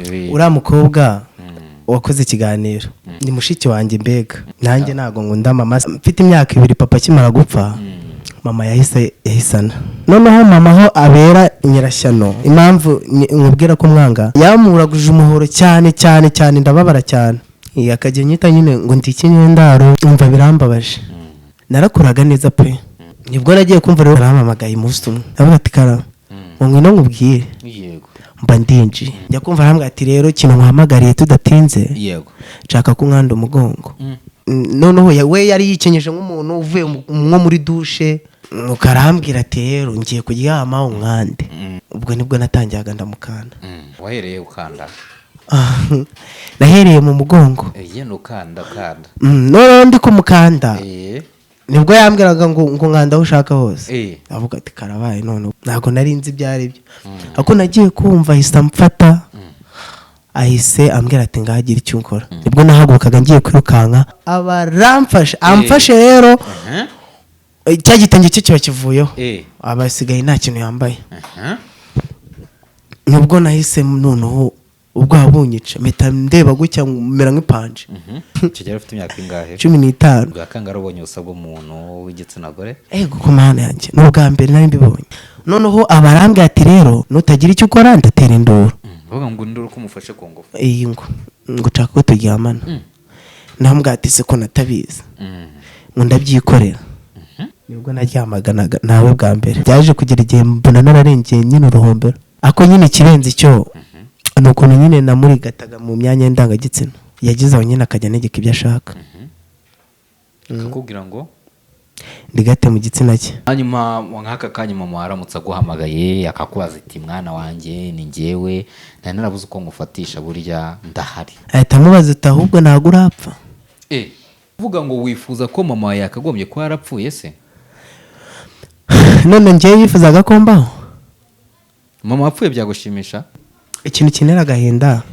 Uriya mukobwa wakoze ikiganiro ni mushiki wanjye. Mbega nanjye ntabwo nkunda mama. Mfite imyaka 2, papa akimara gupfa, mama yahise yahisana. Noneho mama aho abera nyirashyano, impamvu nkubwira ko mwanga, yamuraguje umuhoro cyane cyane cyane, ndababara cyane. Akajya anyita nyine ngo ndi ikinyendaro, umva birambabaje. Narakuraga neza pe. Nibwo nagiye kumva rero arampamagaye umunsi umwe, ndavuga ati: "Kara, ngo ngwino nkubwire." Mba ndinjiye, njya kumva arambwira ati: "Rero ikintu nkuhamagariye tudatinze, nshaka ko unkanda umugongo." Noneho we yari yikenyeje nk'umuntu uvuye nko muri dushe, nuko arambwira ati: "Rero ngiye kuryama, unkande." Ubwo nibwo natangiraga ndamukanda. Wahereye ukanda? Nahereye mu mugongo. Yenda ukanda ukanda. Noneho ndi kumukanda, nibwo yambwiraga ngo nkanda aho ushaka hose. Avuga ati: "Karabaye." None ntabwo nari nzi ibyo ari byo, ariko nagiye kumva ahise amfata, ahise ambwira ati: "Ngahagira icyo ukora." Nibwo nahagurukaga ngiye kwirukanka, aba aramfashe, amfashe rero, cya gitenge cye kiba kivuyeho, aba asigaye nta kintu yambaye. Nibwo nahise noneho ubwoba bunyica, mpita ndeba gutya mera nk'ipanje. Icyo gihe ufite imyaka ingahe? 15. Bwa kangahe ubonye ubusa bw'umuntu w'igitsina gore? Ego ku Mana yanjye, ni ubwa mbere nari mbibonye. Noneho aba arambwira ati: "Rero nutagira icyo ukora ndatera induru." Uvuga ngo induru ko umufashe ku ngufu? Iyi ngo nshaka ko turyamana. Namubwira ati: "Se ko natabizi?" Ngo ndabyikorera. Nibwo naryamaganaga nawe bwa mbere. Byaje kugera igihe mbona nararengeye nyine uruhombero, ako nyine ikirenze icyo ni ukuntu nyine namurigataga mu myanya y'indangagitsina. Yageze aho nyine akajya anegeka ibyo ashaka. Akakubwira ngo ndigate mu gitsina cye. Hanyuma nk'aka kanya mama aramutse aguhamagaye akakubaza ati: "Mwana wanjye, ni njyewe, nari narabuze uko ngufatisha, burya ndahari." Ahita amubaza ati: "Ahubwo ntabwo urapfa?" Uvuga ngo wifuza ko mama wawe yakagombye kuba yarapfuye se? None njyewe yifuzaga ko mbaho? Mama wapfuye byagushimisha? Ikintu kinera agahinda,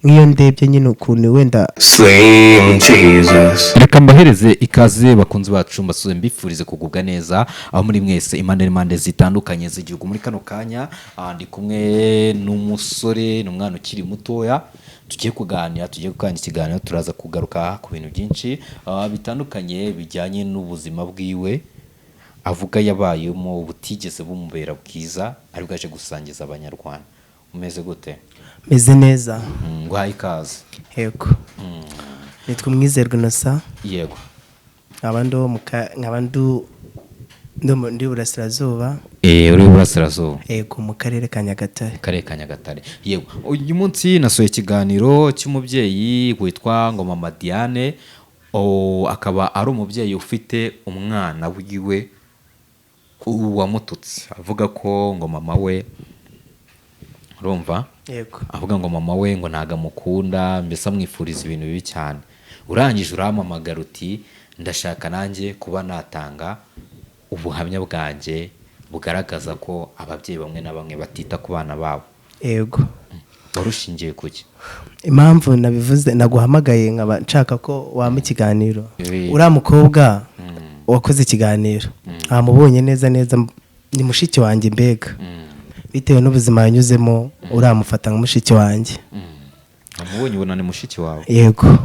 nk'iyo ndebye nyine ukuntu wenda Slim Jesus. Reka mbahereze ikaze, bakunzi bacu, mbasuze mbifurize kugubwa neza aho muri mwese, impande n'impande zitandukanye z'igihugu. Muri kano kanya ndi kumwe n'umusore, ni umwana ukiri mutoya tugiye kuganira, tugiye gukangira ikiganiro. Turaza kugaruka ku bintu byinshi bitandukanye bijyanye n'ubuzima bwiwe avuga yabayemo butigeze bumubera bwiza, aribwo aje gusangiza Abanyarwanda. Umeze gute? Meze neza. Nguhaye ikaze. Yego, nitwa Umwizerwa Innocent. Nkaba ndi uwo mu nkaba ndi Burasirazuba. Uri Burasirazuba? Yego, mu karere ka Nyagatare. Karere ka Nyagatare, yego. Uyu munsi nasohoye ikiganiro cy'umubyeyi witwa ngo Mama Diane, akaba ari umubyeyi ufite umwana wiwe wamututse, avuga ko ngo mama we, urumva? Yego. Avuga ngo mama we ngo ntabwo amukunda, mbese amwifuriza ibintu bibi cyane. Urangije urampamagara uti: "Ndashaka nanjye kuba natanga ubuhamya bwanjye bugaragaza ko ababyeyi bamwe na bamwe batita ku bana babo." Yego. Wari ushingiye ku ki? Impamvu nabivuze, naguhamagaye nkaba nshaka ko wampa ikiganiro, uriya mukobwa wakoze ikiganiro ntamubonye neza neza, ni mushiki wanjye. Mbega bitewe n'ubuzima yanyuzemo, uramufata nka mushiki wanjye. Amubonye ubona ni mushiki wawe? Yego.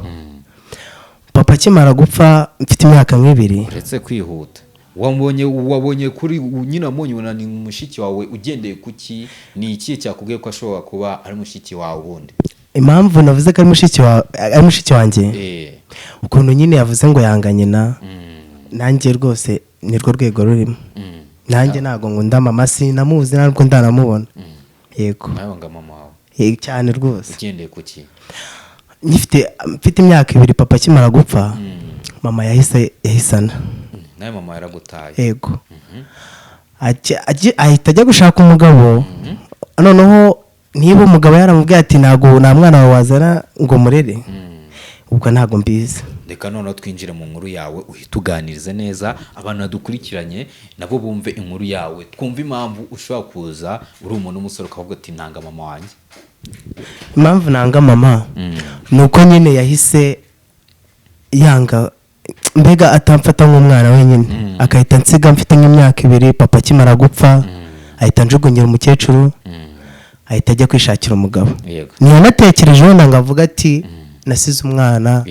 Papa akimara gupfa mfite imyaka nk'ibiri. Uretse kwihuta, wabonye wabonye kuri nyine, wamubonye ubona ni mushiki wawe ugendeye ku ki? Ni iki cyakubwiye ko ashobora kuba ari mushiki wawe ubundi? Impamvu navuze ko ari mushiki wa ari mushiki wanjye, ukuntu nyine yavuze ngo yanga nyina, nanjye rwose nirwo rwego rurimo. Nanjye ntabwo nkunda mama, sinamuzi, ntabwo ndanamubona. Yego. Nawe wanga mama wawe? Yego, cyane rwose. Ugendeye ku ki? Mfite imyaka 2, papa akimara gupfa, mama yahise yahisana. Nawe mama yaragutaye? Yego. Ahita ajya gushaka umugabo. Noneho niba umugabo yaramubwiye ati: "Ntabwo nta mwana wawe wazana ngo murere," ubwo ntabwo mbizi. Reka noneho twinjire mu nkuru yawe, uhite uganirize neza abantu badukurikiranye, nabo bumve inkuru yawe, twumve impamvu ushobora kuza uri umuntu w'umusore ukavuga ati: "Nanga mama wanjye." Impamvu nanga mama ni uko nyine yahise yanga, mbega atamfata nk'umwana wenyine, agahita nsiga mfite nk'imyaka 2. Papa akimara gupfa, ahita njugunyira umukecuru. Ahita ajya kwishakira umugabo. Ntiyanatekereje wenda ngo avuge ati nasize umwana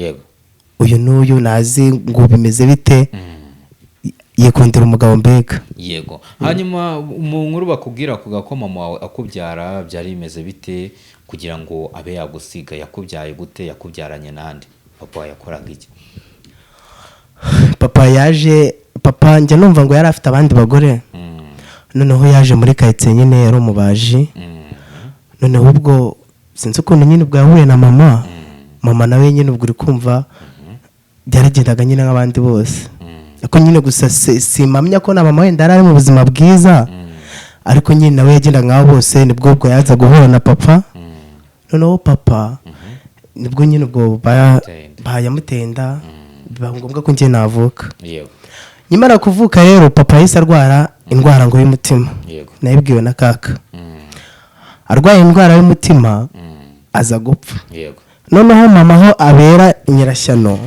uyu n'uyu, nazi ngo bimeze bite. Yikundira umugabo mbega. Yego. Hanyuma mu nkuru bakubwira kuga ko mama wawe akubyara byari bimeze bite kugira ngo abe yagusiga? Yakubyaye gute? Yakubyaranye nande? Papa wawe yakoraga iki? Papa yaje, papa njya numva ngo yari afite abandi bagore. Noneho yaje muri karitsiye nyine, yari umubaji. Noneho ubwo sinzi ukuntu nyine ubwo yahuye na mama. Mama nawe nyine ubwo uri kumva byaragendaga nyine nk'abandi bose, ariko nyine gusa simpamya ko na mama wenda yari ari mu buzima bwiza, ariko nyine nawe yagendaga nk'abo bose. Nibwo ubwo yaza guhura na papa. Noneho papa nibwo nyine ubwo Yamuteye inda. Bayamuteye inda, biba ngombwa ko njye navuka. Nyamara kuvuka rero, papa yahise arwara indwara ngo y'umutima. Nayibwiwe na kaka. Arwaye indwara y'umutima, aza gupfa. Noneho mama aho abera nyirashyano,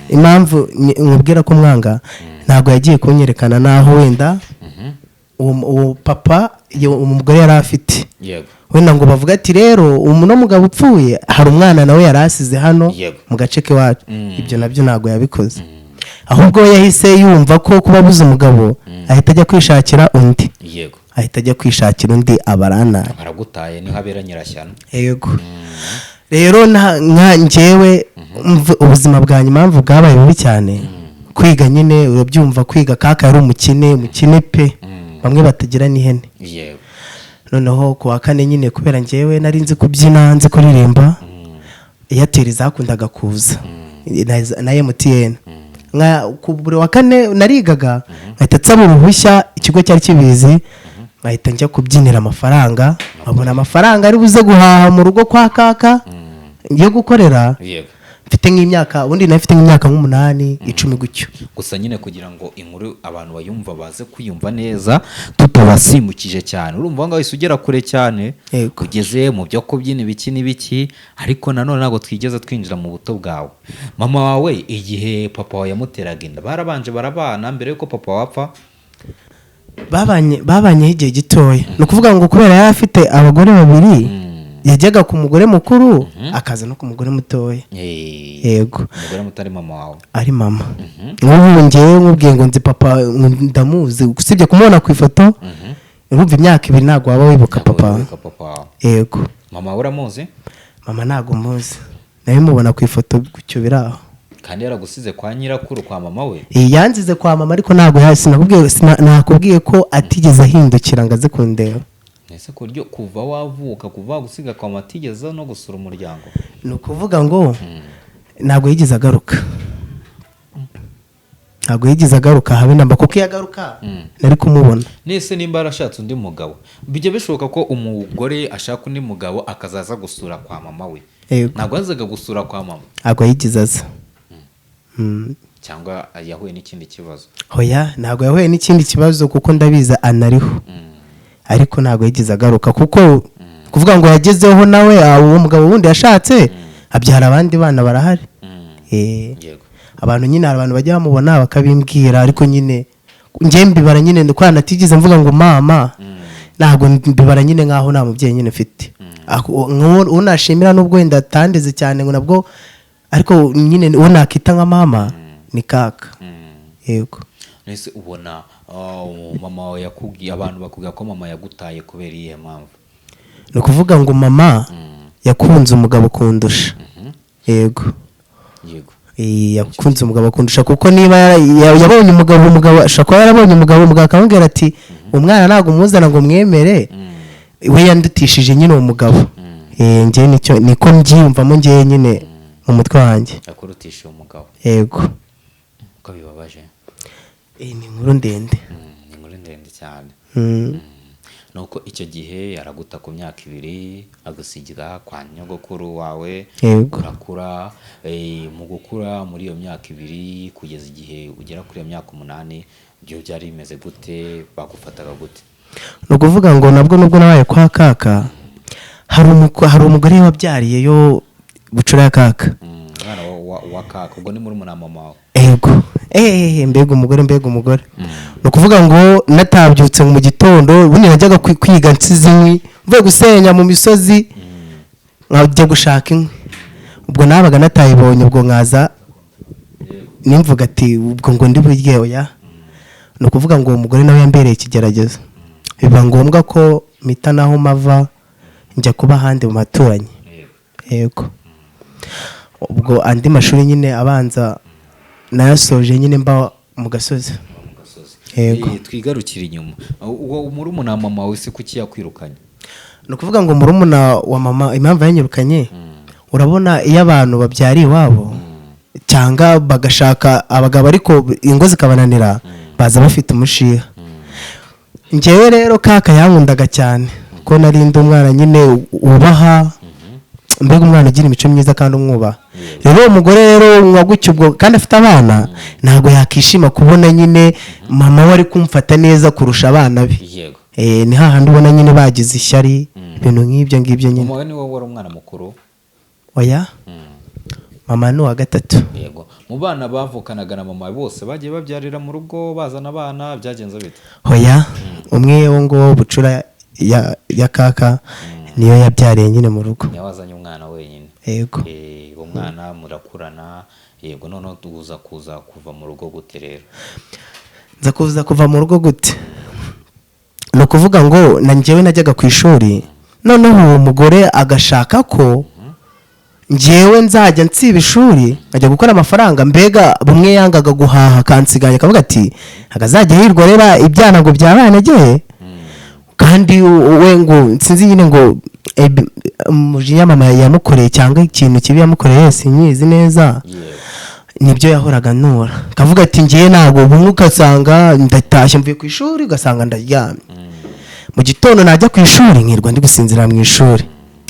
impamvu nkubwira ko mwanga, ntabwo yagiye kunyerekana naho wenda uwo papa umugore yari afite, wenda ngo bavuge ati rero uno mugabo upfuye hari umwana nawe yari asize hano mu gace k'iwacu. Ibyo nabyo ntabwo yabikoze, ahubwo we yahise yumva ko kuba abuze umugabo ahita ajya kwishakira undi. Ahita ajya kwishakira undi, abarana. Aragutaye, niho abera nyirashyano. Yego. Rero nka njyewe ubuzima bwanjye impamvu bwabaye bubi cyane, kwiga nyine urabyumva, kwiga kaka yari umukene, umukene pe, bamwe batagira n'ihene. Noneho ku wa kane nyine, kubera njyewe nari nzi kubyina, nzi kuririmba, Airtel zakundaga kuza na MTN. Nka ku buri wa kane narigaga, nkahita nsaba uruhushya, ikigo cyari kibizi, nkahita njya kubyinira amafaranga, nkabona amafaranga ari buze guhaha mu rugo kwa kaka yo gukorera. Mfite nk'imyaka, ubundi nari mfite nk'imyaka nk'umunani, 10 gutyo. Gusa nyine kugira ngo inkuru abantu bayumva baze kwiyumva neza tutabasimbukije cyane, urumva aho ngaho wahise ugera kure cyane. Ugeze mu byo kubyina ibiki n'ibiki, ariko nanone ntabwo twigeze twinjira mu buto bwawe. Mama wawe, igihe papa wawe yamuteraga inda, barabanje barabana mbere y'uko papa wawe apfa? Babanyeho igihe gitoya. Ni ukuvuga ngo kubera yari afite abagore babiri, yajyaga ku mugore mukuru akaza no ku mugore mutoya. Yego. Umugore muto ari mama wawe? Ari mama. Nk'ubu ngewe nkubwiye ngo nzi papa, ngo ndamuzi, usibye kumubona ku ifoto, urumva imyaka 2 ntabwo waba wibuka Ntabwo papa. wibuka papa wawe. Yego. Mama wawe uramuzi? Mama ntabwo muzi, nawe mubona ku ifoto gutyo biri aho. Kandi yaragusize kwa nyirakuru, kwa mama we? Yanzize kwa mama, ariko ntabwo sinakubwiye ko atigeze ahindukira ngo aze kundeba. Ese ku buryo kuva wavuka, kuva wagusiga kwa mama, atigeze no gusura umuryango? Ni ukuvuga ngo ntabwo yigeze agaruka, ntabwo yigeze agaruka habe namba, kuko iyo agaruka nari kumubona. Nese nimba yarashatse undi mugabo, bijya bishoboka ko umugore ashaka undi mugabo akazaza gusura kwa mama we? Yego. Ntabwo yazaga gusura kwa mama? Ntabwo yigeze aza. Cyangwa yahuye n'ikindi kibazo? Hoya, ntabwo yahuye n'ikindi kibazo, kuko ndabizi anariho, ariko ntabwo yigeze agaruka, kuko kuvuga ngo yagezeho nawe uwo mugabo wundi yashatse abyara abandi bana barahari. Abantu nyine, hari abantu bajya bamubona bakabimbwira, ariko nyine njye mbibara nyine ndukora natigeze mvuga ngo mama, ntabwo mbibara nyine nkaho nta mubyeyi nyine mfite. Uwo nashimira nubwo wenda atandeze cyane ngo nabwo, ariko nyine uwo nakita nka mama ni kaka. Yego. Nese ubona mama wawe yakubwiye, abantu bakubwira ko mama yagutaye kubera iyihe mpamvu? Ni ukuvuga ngo mama yakunze umugabo kundusha. Yego. Yakunze umugabo kundusha, kuko niba yabonye umugabo, umugabo ashobora kuba yarabonye umugabo, umugabo akamubwira ati umwana ntabwo umuzana ngo mwemere. We yandutishije nyine uwo mugabo. Njye nicyo niko mbyiyumvamo njyewe nyine mu mutwe wanjye. Yakurutisha uwo mugabo? Yego. Ko bibabaje. Ni inkuru ndende. Ni inkuru ndende cyane. Nuko icyo gihe araguta ku myaka 2, agusigira kwa nyogokuru wawe. Yego. Urakura, mu gukura muri iyo myaka 2 kugeza igihe ugera kuri iyo myaka 8, ibyo byari bimeze gute? Bagufataga gute? Ni ukuvuga ngo nabwo nubwo nabaye kwa kaka, hari umugore wabyariye yo bucura ya kaka. Umwana wa kaka, ubwo ni murumuna wa mama wawe. Ego, mbega umugore, mbega umugore! Ni ukuvuga ngo natabyutse mu gitondo, ubundi najyaga kwiga nsize inkwi, mvuye gusenya mu misozi nkajya gushaka inkwi, ubwo nabaga natayibonye, ubwo nkaza nimvuga ati ubwo ngo ndi burye. Oya, ni ukuvuga ngo uwo mugore nawe yambereye ikigeragezo, biba ngombwa ko mpita naho mava njya kuba ahandi mu baturanyi. Yego, ubwo andi mashuri nyine abanza nayasoje nyine mba mu gasozi. Yego. Twigarukire inyuma. Uwo murumuna wa mama wawe se kuki yakwirukanye? Ni ukuvuga ngo murumuna wa mama impamvu yanyirukanye, urabona iyo abantu babyariye iwabo cyangwa bagashaka abagabo ariko ingo zikabananira, baza bafite umushiha. Njyewe rero kaka yankundaga cyane ko nari ndi umwana nyine wubaha, mbega umwana ugira imico myiza kandi umwubaha. Rero uwo mugore rero nka gutyo ubwo kandi afite abana, ntabwo yakishima kubona nyine mama we ari kumfata neza kurusha abana be. Ni hahandi ubona nyine bagize ishyari, ibintu nk'ibyo ngibyo nyine. Mama wawe ni wowe wari umwana mukuru? Oya, mama ni uwa gatatu. Yego, mu bana bavukanaga na mama bose bagiye babyarira mu rugo bazana abana, byagenze bite? Oya, umwe wo ngo bucura ya kaka niyo yabyariye nyine mu rugo. Niwe wazanye umwana wenyine? Yego. Uwo mwana murakurana. Yego, noneho tuza kuza kuva mu rugo gute rero? Nza kuza kuva mu rugo gute? Ni ukuvuga ngo na njyewe najyaga ku ishuri, noneho uwo mugore agashaka ko njyewe nzajya nsiba ishuri nkajya gukora amafaranga. Mbega bumwe yangaga guhaha akansiganya, akavuga ati akazajya hirwa rera ibyana ngo byabanegeye, kandi we ngo sinzi nyine ngo umujinya mama yamukoreye cyangwa ikintu kibi yamukoreye, sinyizi neza. Nibyo yahoraga nura, akavuga ati ngiye ntabwo. Bumwe ugasanga ndatashye mvuye ku ishuri, ugasanga ndaryamye, mu gitondo najya ku ishuri nkirwa ndi gusinzira mu ishuri.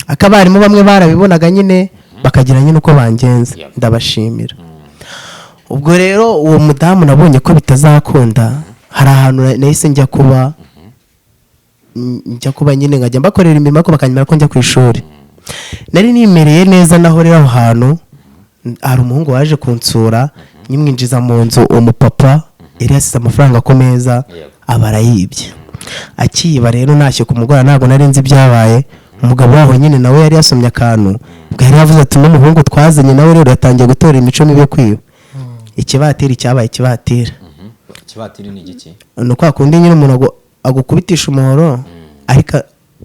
Akabarimu bamwe barabibonaga nyine bakagira nyine uko bangenza. Ndabashimira. Ubwo rero uwo mudamu nabonye ko bitazakunda, hari ahantu nahise njya kuba, njya kuba nyine nkajya mbakorera imirimo ariko bakanyemera ko njya ku ishuri. Nari nimereye neza. Naho rero aho hantu hari umuhungu waje kunsura, nyimwinjiza mu nzu, uwo mupapa yari yasize amafaranga ku meza, aba arayibye. Akiyiba rero ntashye ku mugoroba, ntabwo nari nzi ibyabaye. Umugabo waho nyine nawe yari yasomye akantu, ubwo yari yavuze ati n'umuhungu twazanye nawe rero yatangiye gutora imico mibi yo kwiba. Ikibatiri cyabaye ikibatiri. Ikibatiri ni igiki? Ni kwa kundi nyine umuntu agukubitisha umuhoro ariko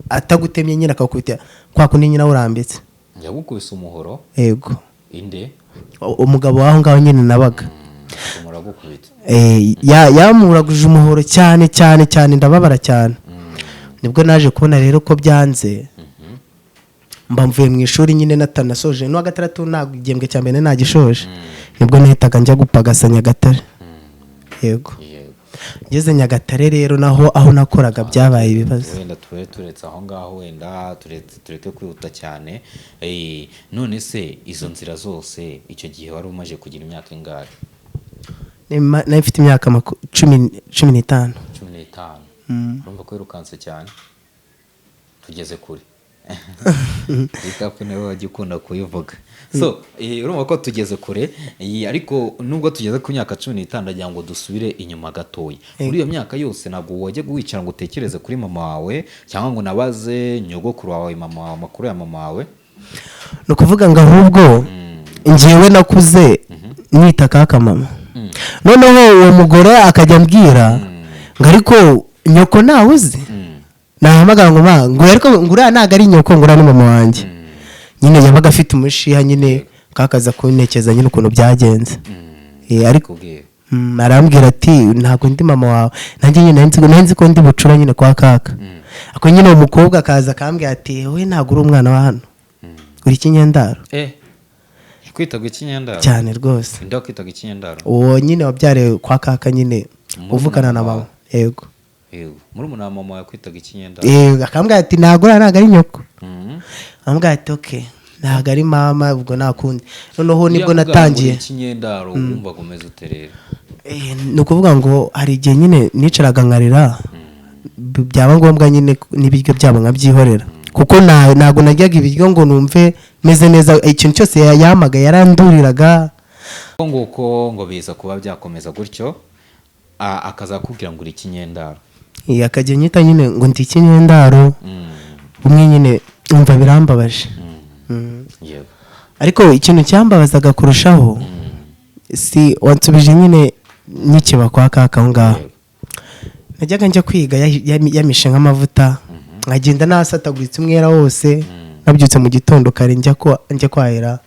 atagutemye nyine, akagukubita kwa kundi nyine awurambitse. Yagukubise umuhoro? Yego. Inde? Umugabo w'aho ngaho nyine nabaga. Umuragukubita? Yamuraguje umuhoro cyane cyane cyane, ndababara cyane. Nibwo naje kubona rero ko byanze, mba mvuye mu ishuri nyine natanasoje n'uwa gatandatu, ntabwo igihembwe cya mbere nagishoje. Nibwo nahitaga njya gupagasa Nyagatare. Yego. Ngeze Nyagatare rero naho aho nakoraga byabaye ibibazo. Wenda tube turetse aho ngaho, wenda turetse tureke kwihuta cyane. None se izo nzira zose icyo gihe wari umaze kugira imyaka ingahe? Nari mfite imyaka 15. 15. Urumva ko wirukanse cyane, tugeze kure. Reka niwe wajya ukunda kuyivuga. So urumva ko tugeze kure, ariko nubwo tugeze ku myaka 15, ndagira ngo dusubire inyuma gatoya. Muri iyo myaka yose ntabwo wajya wicara ngo utekereze kuri mama wawe cyangwa ngo nabaze nyogokuru wawe, mama wawe, amakuru ya mama wawe? Ni ukuvuga ngo ahubwo njyewe nakuze nita kaka mama. Noneho uwo mugore akajya ambwira ngo ariko nyoko ntawe uzi, nahamagara ngo ma, ngo ariko ngo uriya ntabwo ari nyoko, ngo uriya ni mama wanjye. Nyine yabaga afite umushiha nyine, kakaza kuntekeza nyine ukuntu byagenze. Ariko Kubwira. Arambwira ati ntabwo ndi mama wawe. Nanjye nyine nari nzi ko ndi bucura nyine kwa kaka. Ako nyine uwo mukobwa akaza akambwira ati wowe ntabwo uri umwana wa hano, uri ikinyendaro. Kwitaga ikinyendaro? Cyane rwose. Nde wakwitaga ikinyendaro? Uwo nyine wabyariwe kwa kaka nyine, Murumuna uvukana na wawe. mama. Yego. Yego, murumuna wa mama yakwitaga ikinyendaro? Akambwira ati ntabwo uriya ntabwo ari nyoko. Akambwira ati okay, ntabwo ari mama, ubwo nta kundi. Noneho nibwo Iyo yakubwiraga ngo natangiye uri ikinyendaro wumvaga umeze ute rero? Ni ukuvuga ngo hari igihe nyine nicaraga nkarira, byaba ngombwa nyine n'ibiryo byabo nkabyihorera. Kuko ntago naryaga ibiryo ngo numve meze neza. Ikintu cyose yamaga yaranduriraga. Nguko ngo biza kuba byakomeza gutyo, akazakubwira ngo uri ikinyendaro. Akajya anyita nyine ngo ndi ikinyendaro. Bumwe nyine numva birambabaje. Ariko ikintu cyambabazaga kurushaho, si wansubije nyine nkikiba kwa kaka aho ngaho, najyaga njya kwiga yamishe nk'amavuta, nkagenda nasataguritse umwera wose, nabyutse mu gitondo kare njya kwahira.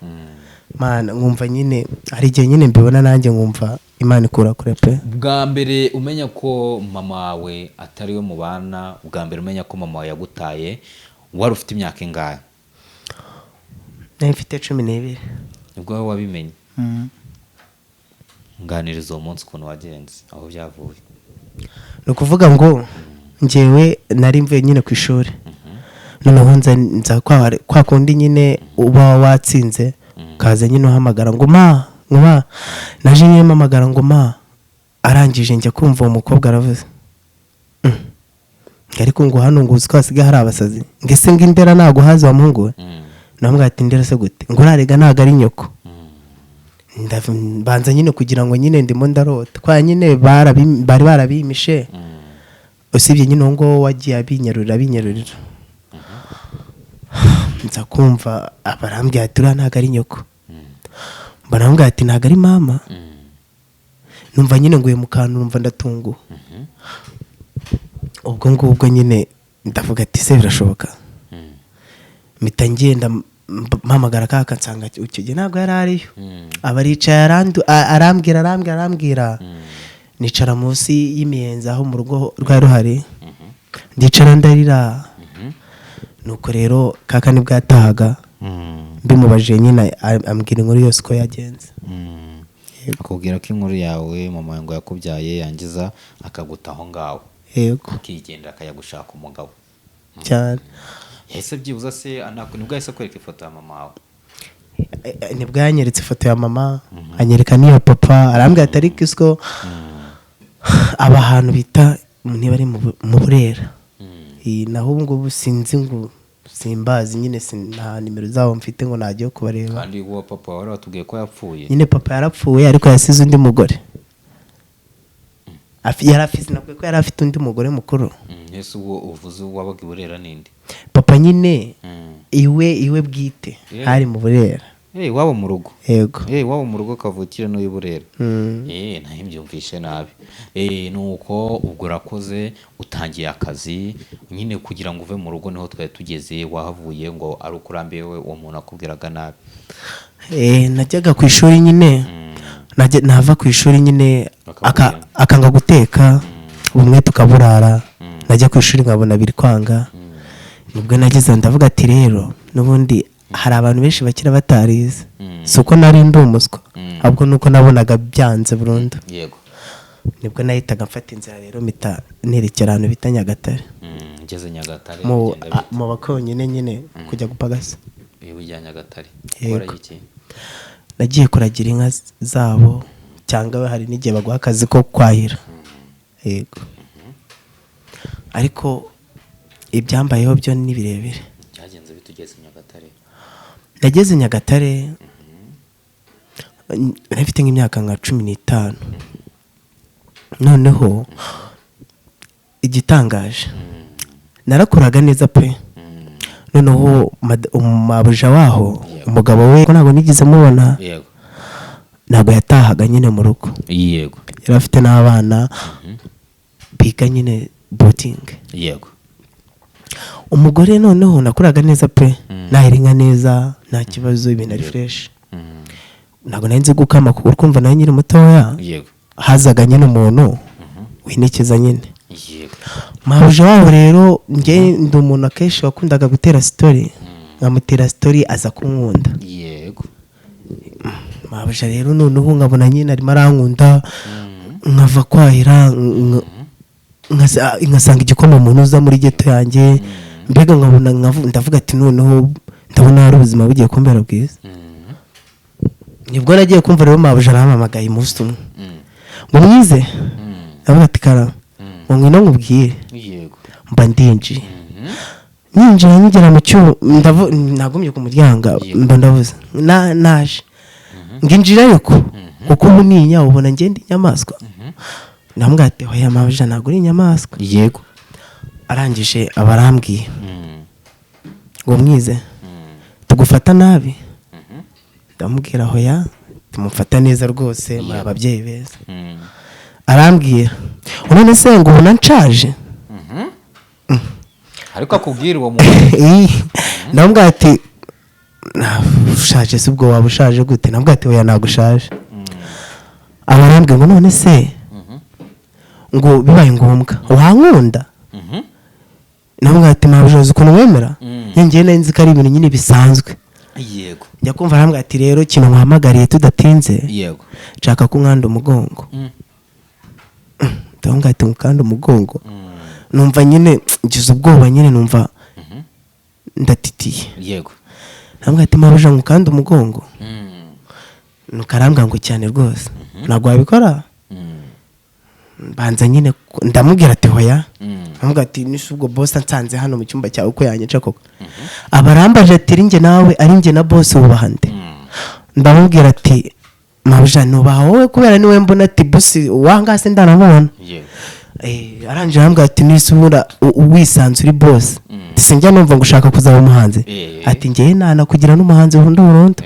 Mana, nkumva nyine hari igihe nyine mbibona nanjye nkumva Imana ikura kure pe. Bwa mbere umenya ko mama wawe atari we mubana, bwa mbere umenya ko mama wawe yagutaye, wari ufite imyaka ingahe? Nari mfite 12. Nibwo wowe wabimenye? Nganiriza uwo munsi ukuntu wagenze, aho byavuye. Ni ukuvuga ngo njyewe nari mvuye nyine ku ishuri, noneho nza kwa kundi nyine uba watsinze ukaza nyine uhamagara ngo ma, ngo ma. Naje nyine mpamagara ngo ma, arangije njya kumva uwo mukobwa aravuze, ariko ngo hano ngo uzi ko hasigaye hari abasazi, ngo ese ngo indera ntabwo hazi wa muhungu we? Namubwira ati ndera se gute? Ngo urarega ntabwo ari nyoko. Mbanza nyine kugira ngo nyine ndimo ndarota, kwa nyine bari barabimishe, usibye nyine uwo nguwo wagiye abinyarurira abinyarurira. Nza kumva abarambwira ati uriya ntabwo ari nyoko. Barambwira ati ntabwo ari mama. Numva nyine nguye mu kantu, numva ndatunguwe. Ubwo ngubwo nyine ndavuga ati se birashoboka? Mpita ngenda mpamagara kaka, nsanga icyo gihe ntabwo yari ariyo. Aba aricaye, arambwira arambwira arambwira. Nicara munsi y'imiyenzi aho mu rugo rwari ruhari, ndicara ndarira. Nuko rero kaka nibwo yatahaga, mbimubajije nyine ambwira inkuru yose uko yagenze. Akubwira ko inkuru yawe mama ngo yakubyaye yangiza akaguta aho ngaho, Yego. akigendera akajya gushaka umugabo. Cyane. Yahise byibuza se nibwo yahise akwereka ifoto ya mama wawe? Nibwo yanyeretse ifoto ya mama, anyereka n'iya papa, arambwira ati ariko isiko aba ahantu bita niba ari mu Burera. Naho ubu ngubu sinzi ngo simbazi nyine, nta nimero zabo mfite ngo najye kubareba. Kandi uwo papa wari watubwiye ko yapfuye. Nyine papa yarapfuye, ariko yasize undi mugore. Yari afise, nabwo ko yari afite undi mugore mukuru. Ese ubwo uvuze wabaga i Burera ninde? Papa nyine, iwe bwite hari mu Burera. Iwabo mu rugo. Yego. Iwabo mu rugo kavukire n'uw'i Burera. Nayo mbyumvishe nabi. Nuko ubwo urakoze utangiye akazi nyine kugira ngo uve mu rugo, niho twari tugeze, wahavuye ngo ari uko urambiwe uwo muntu akubwiraga nabi. Najyaga ku ishuri nyine, nava ku ishuri nyine Bakakubwira. Akanga guteka, bumwe tukaburara. Najya ku ishuri nkabona biri kwanga. Nibwo nageze ndavuga ati rero n'ubundi hari abantu benshi bakira batarize, si uko nari ndi umuswa, ahubwo nuko nabonaga byanze burundu. Nibwo nahitaga mfata inzira rero mpita nerekera ahantu bita Nyagatare. Ngeze Nyagatare bigenda bite? Mu bakonyine nyine kujya gupagasa. Ujya Nyagatare. Yego. Ukora iki? Nagiye kuragira inka zabo, cyangwa hari n'igihe baguha akazi ko kwahira. Yego, ariko ibyambayeho byo ni birebire. Byagenze bitugeze Nyagatare. Nageze Nyagatare nari mfite nk'imyaka nka 15. Noneho igitangaje, narakuraga neza pe. Noneho umabuja waho, umugabo we ntabwo nigeze mubona. Ntabwo yatahaga nyine mu rugo. Yari afite n'abana biga nyine boarding. Umugore noneho nakuraga neza pe, nahera inka neza, nta kibazo, ibintu ari fresh. Ntabwo nari nzi gukama kuko urumva nari nkiri mutoya. Hazaga nyine umuntu winikeza nyine. Mabuja waho rero, njye ndi umuntu akenshi wakundaga gutera story, nkamutera story aza kunkunda. Mabuja rero noneho nkabona nyine arimo arankunda, nkava kwahira nkasanga igikoma umuntu uza muri ghetto yanjye, mbega nkabona ndavuga ati noneho ndabona hari ubuzima bugiye kumbera bwiza. Nibwo nagiye kumva rero mabuja arampamagaye umunsi umwe ngo mwize, ndavuga ati karame, ngo ngwino nkubwire. Mba ndinjiye. Ninjiye nkigera mu cyumba, nagumye ku muryango. Yego. Mba ndavuze naje nginjira, ariko kuko ubu ninya ubona ngenda inyamaswa. Ndamubwira ati: "Hoya mabuja, ntabwo uri inyamaswa." Arangije aba arambwiye ngo: "Mwize, tugufata nabi?" Ndamubwira: "Hoya, tumufata neza rwose, muri ababyeyi beza." Arambwira: "None se ngo ubona nshaje?" Ariko akubwira uwo muntu? Ndamubwira ati: "Ushaje se ubwo waba ushaje gute?" Ndamubwira ati: "Oya, ntabwo ushaje." Aba arambwira ngo: "None se ngo bibaye ngombwa wankunda?" Ndamubwira ati: "Mabuja, uzi ukuntu wemera?" Njyewe nari nzi ko ari ibintu nyine bisanzwe. Njya kumva arambwira ati: "Rero ikintu nkuhamagariye tudatinze, nshaka ko unkanda umugongo." Ndamubwira ati: "Nkukanda umugongo?" Numva nyine ngize ubwoba nyine, numva ndatitiye. Ndamubwira ati: "Mabuja, nkukanda umugongo?" Nuko arambwira ngo: "Cyane rwose, ntabwo wabikora?" Mbanza nyine ndamubwira ati: "Hoya." Ndamubwira ati: "Nise ubwo boss ansanze hano mu cyumba cyawe uko yanyica koko?" Aba arambaje ati: "Ari njye nawe, ari njye na boss, wubaha nde?" Ndamubwira ati: "Mabuja, nubaha wowe kubera niwe mbona." Ati: "Boss wangase ndanamubona." Arangije arambwira ati: "Nise ubura wisanze uri boss, sinjya numva ngo ushaka kuzaba umuhanzi?" Ati: "Njyewe nanakugira n'umuhanzi burundu burundu."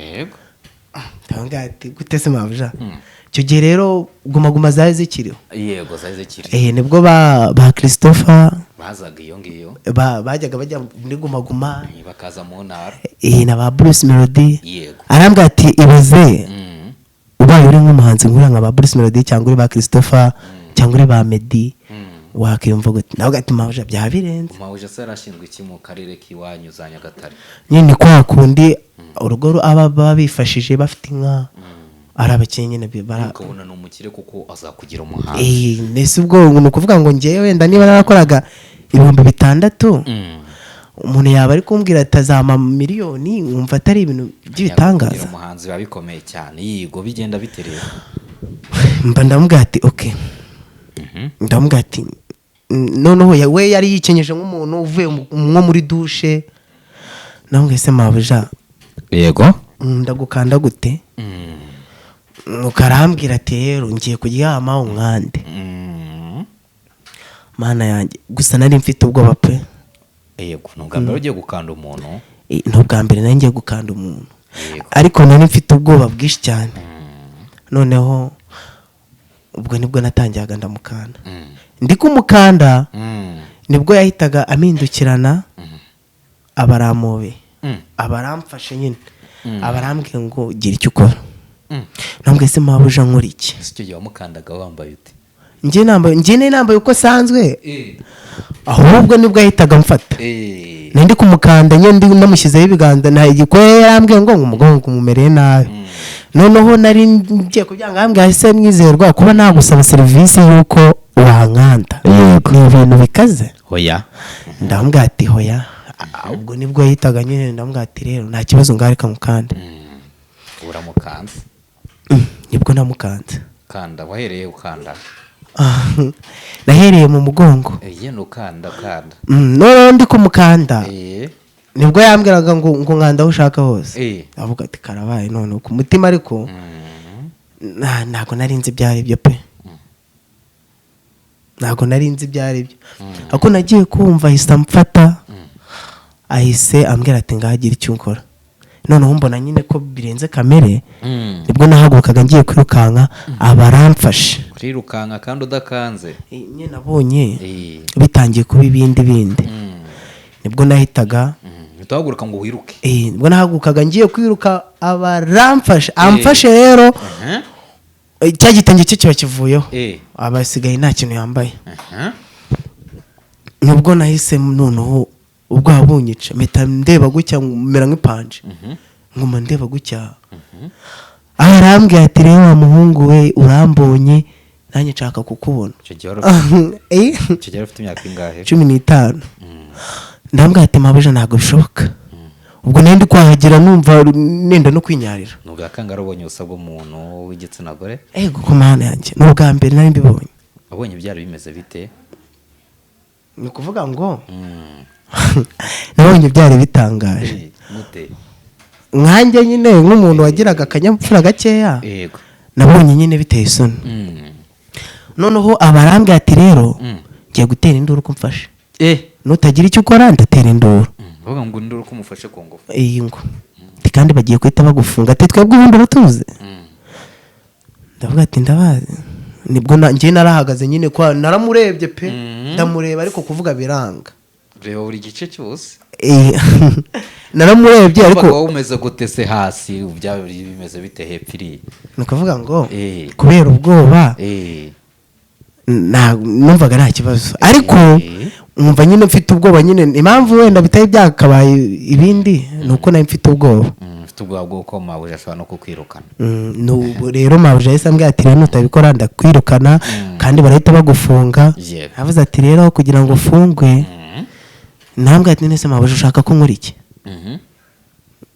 Ndamubwira ati: "Gute se mabuja?" Icyo gihe rero Guma Guma zari zikiriho. Yego, zari zikiri. Nibwo ba Christopher bazaga iyo ngiyo. Bajyaga bajya muri Guma Guma. Bakaza mu ntara. Na ba Bruce Melody. Arambwira ati: "Ibaze ubaye uri nk'umuhanzi nk'uriya nka ba Bruce Melody, cyangwa uri ba Christopher, cyangwa uri ba Meddy, wakiyumva gute?" Nawe ati: "Mabuja, byaba birenze." Mabuja se yarashinzwe iki mu karere k'iwanyu za Nyagatare? Nyine ni kwa kundi urugo aba baba bifashije, bafite inka, ari abakinnyi nyine ukabona ni umukire kuko azakugira umuhanzi. Mbese ubwo ni ukuvuga ngo ngewe wenda niba narakoraga 6000, umuntu yaba ari kumbwira ati azampa miliyoni, nkumva atari ibintu by'ibitangaza. Kugira umuhanzi biba bikomeye cyane. Yego, bigenda bite rero? Mba ndamubwira ati: "Okay." Ndamubwira ati noneho we yari yikenyeje nk'umuntu uvuye nko muri douche. Ndamubwira: "Se mabuja, ndagukanda gute?" Nuko arambwira ati: "Rero ngiye kuryama unkande." Mana yanjye, gusa nari mfite ubwoba pe. Yego, ni ubwa mbere ugiye gukanda umuntu? Ni ubwa mbere nari ngiye gukanda umuntu. Ariko nari mfite ubwoba bwinshi cyane. Noneho ubwo nibwo natangiraga ndamukanda. Ndi kumukanda, nibwo yahitaga amindukirana, aba arampobeye, aba aramfashe nyine, aba arambwiye ngo: "Gira icyo ukora." Nambwiye: "Se mabuja, nkora iki?" Ese icyo gihe wamukandaga wambaye ute? Njye nari nambaye uko asanzwe, ahubwo nibwo yahitaga amfata. Nari ndi kumukanda nyine, ndi namushyizeho ibiganza, nta igikore. Yarambwiye ngo umugongo umumereye nabi. Noneho nari ngiye kubyanga, arambwira: "Ese Mwizerwa, kuba nagusaba serivisi y'uko wankanda ni ibintu bikaze?" Hoya. Ndamubwira ati: "Hoya." Ubwo nibwo yahitaga nyine, ndamubwira ati: "Rero nta kibazo, ngaho reka mukande." Uramukanze? Nibwo namukanze. Kanda, wahereye ukanda? Nahereye mu mugongo. Yenda ukanda ukanda. Noneho ndi kumukanda, nibwo yambwiraga ngo nkanda aho ushaka hose. Avuga ati: "Karabaye." None ku mutima ariko ntabwo nari nzi ibyo ari byo pe, ntabwo nari nzi ibyo ari byo. Ariko nagiye kumva ahise amfata, ahise ambwira ati: "Ngagira icyo ukora." Noneho mbona nyine ko birenze kamere. Nibwo nahagurukaga ngiye kwirukanka, aba aramfashe. Urirukanka kandi udakanze? Nyine nabonye bitangiye kuba ibindi bindi. Nibwo nahitaga Uhita uhaguruka ngo wiruke? Nibwo nahagurukaga ngiye kwiruka, aba aramfashe. Amfashe rero, cya gitenge cye kiba kivuyeho, aba asigaye nta kintu yambaye. Nibwo nahise noneho ubwoba bunyica, mpita ndeba gutya mera nk'ipanje, nguma ndeba gutya. Aho arambwira ati: "Rero wa muhungu we, urambonye, nanjye nshaka kukubona." Icyo gihe wari ufite imyaka ingahe? 15. Ndambwira ati: "Mabuja, ntabwo bishoboka." Ubwo nari ndi kwahagera, numva nenda no kwinyarira. Ni ubwa kangahe ubonye ubusa bw'umuntu w'igitsina gore? Ego ku Mana yanjye, ni ubwa mbere nari mbibonye. Wabonye byari bimeze bite? Ni ukuvuga ngo Nabonye byari bitangaje. Gute? Nkanjye nyine nk'umuntu wagiraga akanyabupfura gakeya, nabonye nyine biteye isoni. Noneho abarambwira ati: "Rero ngiye gutera induru ko mfashe, nutagira icyo ukora ndatera induru." Bavuga ngo induru ko umufashe ku ngufu? Iyi ngo ati: "Kandi bagiye guhita bagufunga." Ati: "Twebwe ubundi uratuzi?" Ndavuga ati: "Ndabazi." Nibwo njye narahagaze nyine, kwa naramurebye pe. Ndamureba ariko kuvuga biranga. Reba buri gice cyose. Naramurebye ariko. Ariko wowe umeze gute se hasi? Byaba bimeze bite hepfo iriya? Ni ukuvuga ngo kubera ubwoba, numvaga nta kibazo, ariko nkumva nyine mfite ubwoba nyine. Impamvu wenda bitari byakabaye ibindi ni uko nari mfite ubwoba. Mfite ubwoba bw'uko mabuja ashobora no kukwirukana. Nubu rero mabuja yahise ambwira ati: "Rero nutabikora ndakwirukana, kandi barahita bagufunga." Avuze ati: "Rero kugira ngo ufungwe." Nambwira ati: "Nese mabuja, ushaka ko nkora iki?"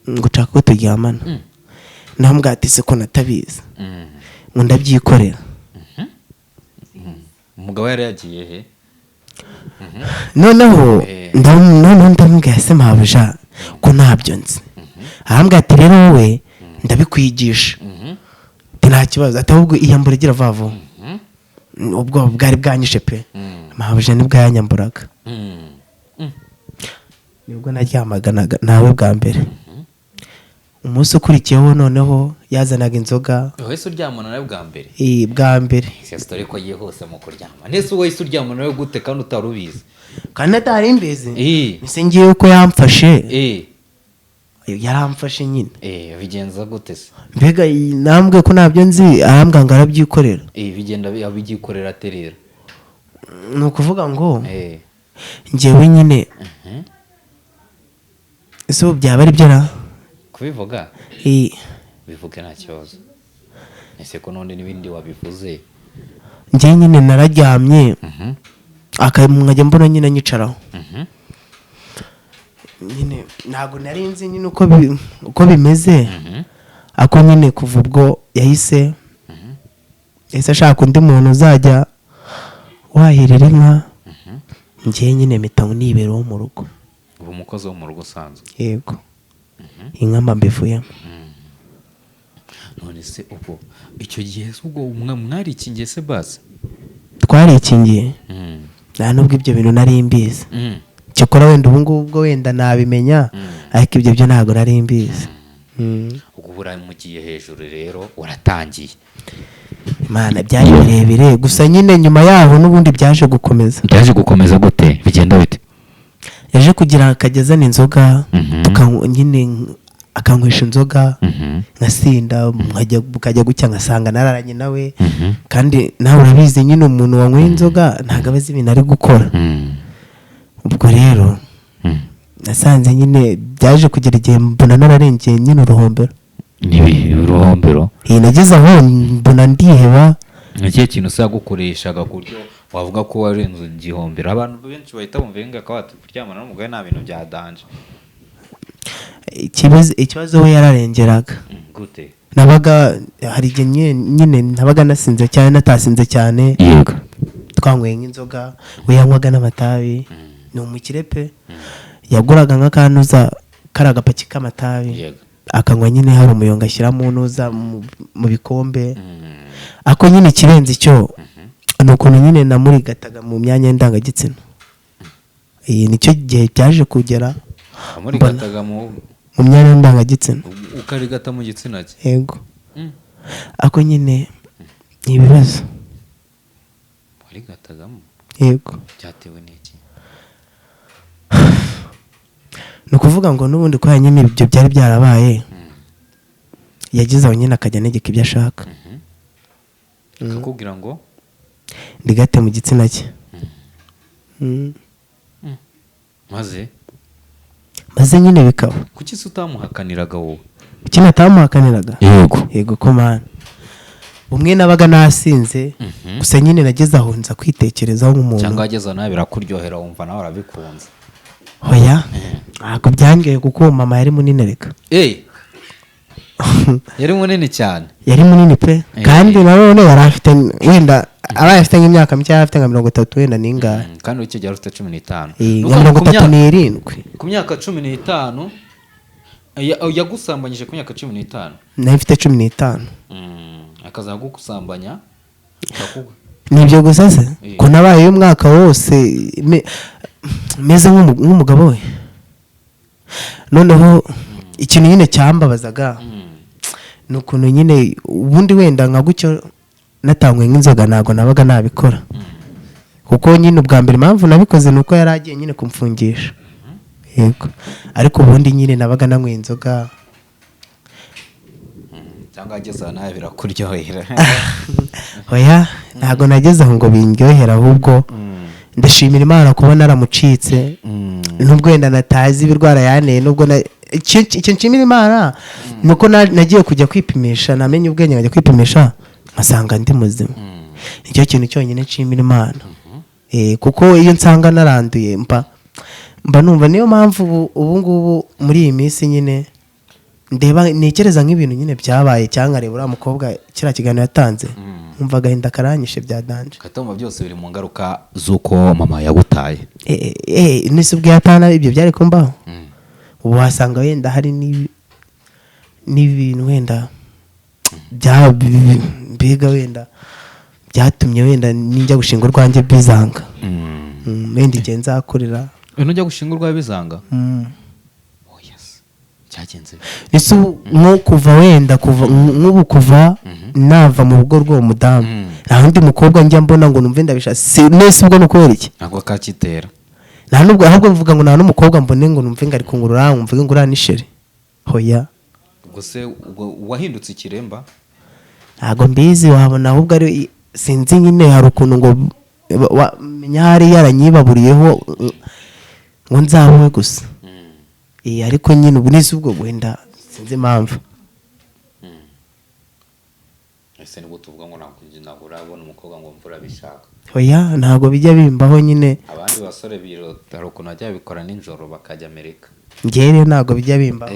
Ngo ushaka ko turyamana. Nambwira ati: "Se ko natabizi?" Ngo ndabyikorera. Umugabo yari yagiye he? Noneho noneho ndamubwira: "Se mabuja, ko ntabyo nzi?" Arambwira ati: "Rero wowe ndabikwigisha." Ati: "Nta kibazo." Ati: "Ahubwo iyambura, igira vuba vuba." Ubwoba bwari bwanyishe pe. Mabuja nibwo yanyamburaga. Nibwo naryamaganaga nawe bwa mbere. Umunsi ukurikiyeho noneho yazanaga inzoga. Wahise uryamana nawe bwa mbere? Bwa mbere. Ese story ko yihuse mu kuryama, nese wahise uryamana nawe gute kandi utari ubizi? Kandi atari mbizi. Ese ngiye ko yamfashe? Yaramfashe nyine. Bigenza gute se? Mbega iyi nambwe ko ntabyo nzi, arambwira ngo arabyikorera. Bigenda abyikorera aterera? Ni ukuvuga ngo njyewe nyine, ese ubu byaba ari byo ra? Kubivuga? Bivuge, nta kibazo. Ese ko none n'ibindi wabivuze? Njyewe nyine nararyamye, nkajya mbona nyine anyicaraho. Nyine ntabwo nari nzi nyine uko bimeze. Ariko nyine kuva ubwo yahise ashaka undi muntu uzajya wahirira inka. Njyewe nyine mpita nibera mu rugo. Uba umukozi wo mu rugo usanzwe? Yego, inka mba mbivuyemo. None se ubwo icyo gihe se ubwo mwarikingiye se basi? Twarikingiye. Nta nubwo ibyo bintu nari mbizi. Cyakora wenda ubu ngubu ubwo wenda nabimenya, ariko ibyo byo ntabwo nari mbizi. Ubwo buramugiye hejuru rero, uratangiye. Imana, byari birebire. Gusa nyine nyuma yaho n'ubundi byaje gukomeza. Byaje gukomeza gute? Bigenda bite? Yaje kugira akajya azana inzoga, tukanywa nyine, akanywesha inzoga nkasinda, nkajya bukajya gucya ngasanga nararanye nawe. Kandi nawe urabizi nyine, umuntu wanyweye inzoga ntabwo aba azi ibintu ari gukora. Ubwo rero nasanze nyine byaje kugera igihe mbona nararengeye nyine uruhombero. Ni uruhombero? Iyi nageze aho mbona ndiheba. Ni ikihe kintu se yagukoreshaga ku buryo wavuga ko warenze igihombero? Abantu benshi bahita bumva inga akaba bati kuryamana n'umugore nta bintu bya danger. Ikibazo we yararengeraga. Gute? Nabaga hari igihe nyine nabaga nasinze cyane, natasinze cyane, twanyweye nk'inzoga, we yanywaga n'amatabi. Ni umukire pe. Yaguraga nk'akantuza kari agapaki k'amatabi, akanywa nyine, hari umuyonga ashyiramo ntuza mu bikombe. Ako nyine ikirenze icyo ni ukuntu nyine namurigataga mu myanya y'indangagitsina. Iyi nicyo gihe byaje kugera Amurigataga mu mu myanya y'indangagitsina. Ukarigata mu gitsina cye? Yego. Ako nyine ni ibibazo. Warigatagamo? Yego. Byatewe n'iki? Ni ukuvuga ngo n'ubundi kubera nyine ibyo byari byarabaye, yageze aho nyine akajya anegeka ibyo ashaka. Akakubwira ngo ndigate mu gitsina cye. Maze? Maze nyine bikaba. Kuki se utamuhakaniraga wowe? Kuki natamuhakaniraga? Yego. Yego ko mana, umwe nabaga nasinze. Gusa nyine nageze aho nza kwitekerezaho nk'umuntu. Cyangwa wageze aho nawe birakuryohera, wumva nawe urabikunze? Hoya, ntabwo byangeye kuko uwo mama yari munini reka. Yari munini cyane? Yari munini pe. Kandi nanone yari afite wenda Abaye afite nk'imyaka mike, yari afite nka 30 wenda n'ingahe. Kandi icyo gihe wari ufite 15. Eh, Ni nka ukuvuga mirongo ku itatu n'irindwi. Ku myaka 15 yagusambanyije ku myaka 15? Nari mfite 15. Akaza kugusambanya Ni ibyo gusa se? Eh. Ko nabaye umwaka wose meze nk'umugabo we. Noneho ikintu nyine cyambabazaga ni ukuntu nyine ubundi wenda nka gutyo natanguye nk'inzoga, ntabwo nabaga nabikora, kuko nyine ubwa mbere impamvu nabikoze ni uko yari agiye nyine kumfungisha, yego, ariko ubundi nyine nabaga nanyweye inzoga. Cyangwa ageze aha nawe birakuryohera? Oya, ntabwo nageze aho ngo bindyohere, ahubwo ndashimira Imana kuba naramucitse, nubwo wenda natazi ibirwara yanteye, nubwo icyo nshimira Imana ni uko nagiye kujya kwipimisha, namenye ubwenge nkajya kwipimisha nkasanga ndi muzima. Nicyo kintu cyonyine nshimira Imana. Kuko iyo nsanga naranduye mba numva, niyo mpamvu ubu ngubu muri iyi minsi nyine ndeba, ntekereza nk'ibintu nyine byabaye, cyangwa nkareba uriya mukobwa kiriya kiganiro yatanze, nkumva agahinda karanyishe bya danger. Katumva byose biri mu ngaruka z'uko mama yagutaye. Nese ubwo yatana ibyo byari kumbaho? Ubu wasanga wenda hari n'ibintu wenda bya mbega wenda byatumye wenda ninjya gushinga urwanjye bizanga. Wenda igihe nzakurira. Nujya gushinga urwawe bizanga? Oh yes, cyagenze bite? Ese ubu nko kuva wenda kuva nk'ubu kuva nava mu rugo rw'uwo mudamu, nta wundi mukobwa njya mbona ngo numve ndabishaka. Nese ubwo ni ukubera iki? Ntabwo kakitera. Nta nubwo, ahubwo mvuga ngo nta n'umukobwa mbone ngo numve ngo ari kungurura, ngo mvuge ngo uriya ni chérie, hoya. Ubwo se ubwo wahindutse ikiremba? Ntabwo mbizi, wabona ahubwo ari sinzi nyine, hari ukuntu ngo menya hari yaranyibaburiyeho ngo nzabe gusa. Ariko nyine ubu nese ubwo wenda sinzi impamvu. Ese nibwo tuvuga ngo ntabwo urabona umukobwa ngo mvura bishaka? Oya, ntabwo bijya bimbaho nyine. Abandi basore birota, hari ukuntu bajya babikora nijoro bakajya Amerika. Njyewe rero ntabwo bijya bimbaho.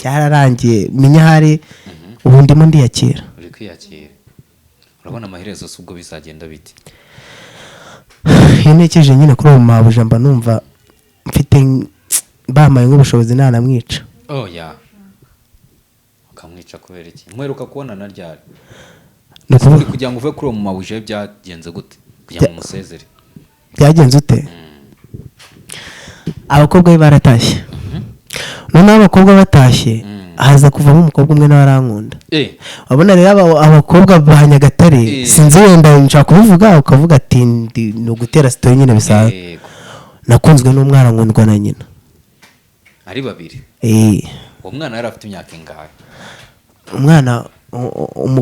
Byararangiye, menya hari ubu ndimo ndiyakira. Uri kwiyakira, urabona amaherezo se ubwo bizagenda bite? Iyo ntekereje nyine kuri uwo mabuja, mba numva mfite bamaye nk'ubushobozi nanamwica. Oh ya, ukamwica kubera iki? Muheruka kubonana ryari? Ni ukuvuga Ubundi kugira ngo uve kuri uwo mumabuje byagenze gute kugira ngo umusezere? Byagenze ute? Abakobwa be baratashye, noneho abakobwa batashye haza kuvamo umukobwa umwe nawe arankunda. Wabona rero abakobwa ba Nyagatare, sinzi wenda nshaka kubivuga ukavuga ati ni ugutera story nyine bisanzwe. Nakunzwe n'umwana, nkundwa na nyina. Ari babiri? Eh. Uwo mwana yari afite imyaka ingahe? Umwana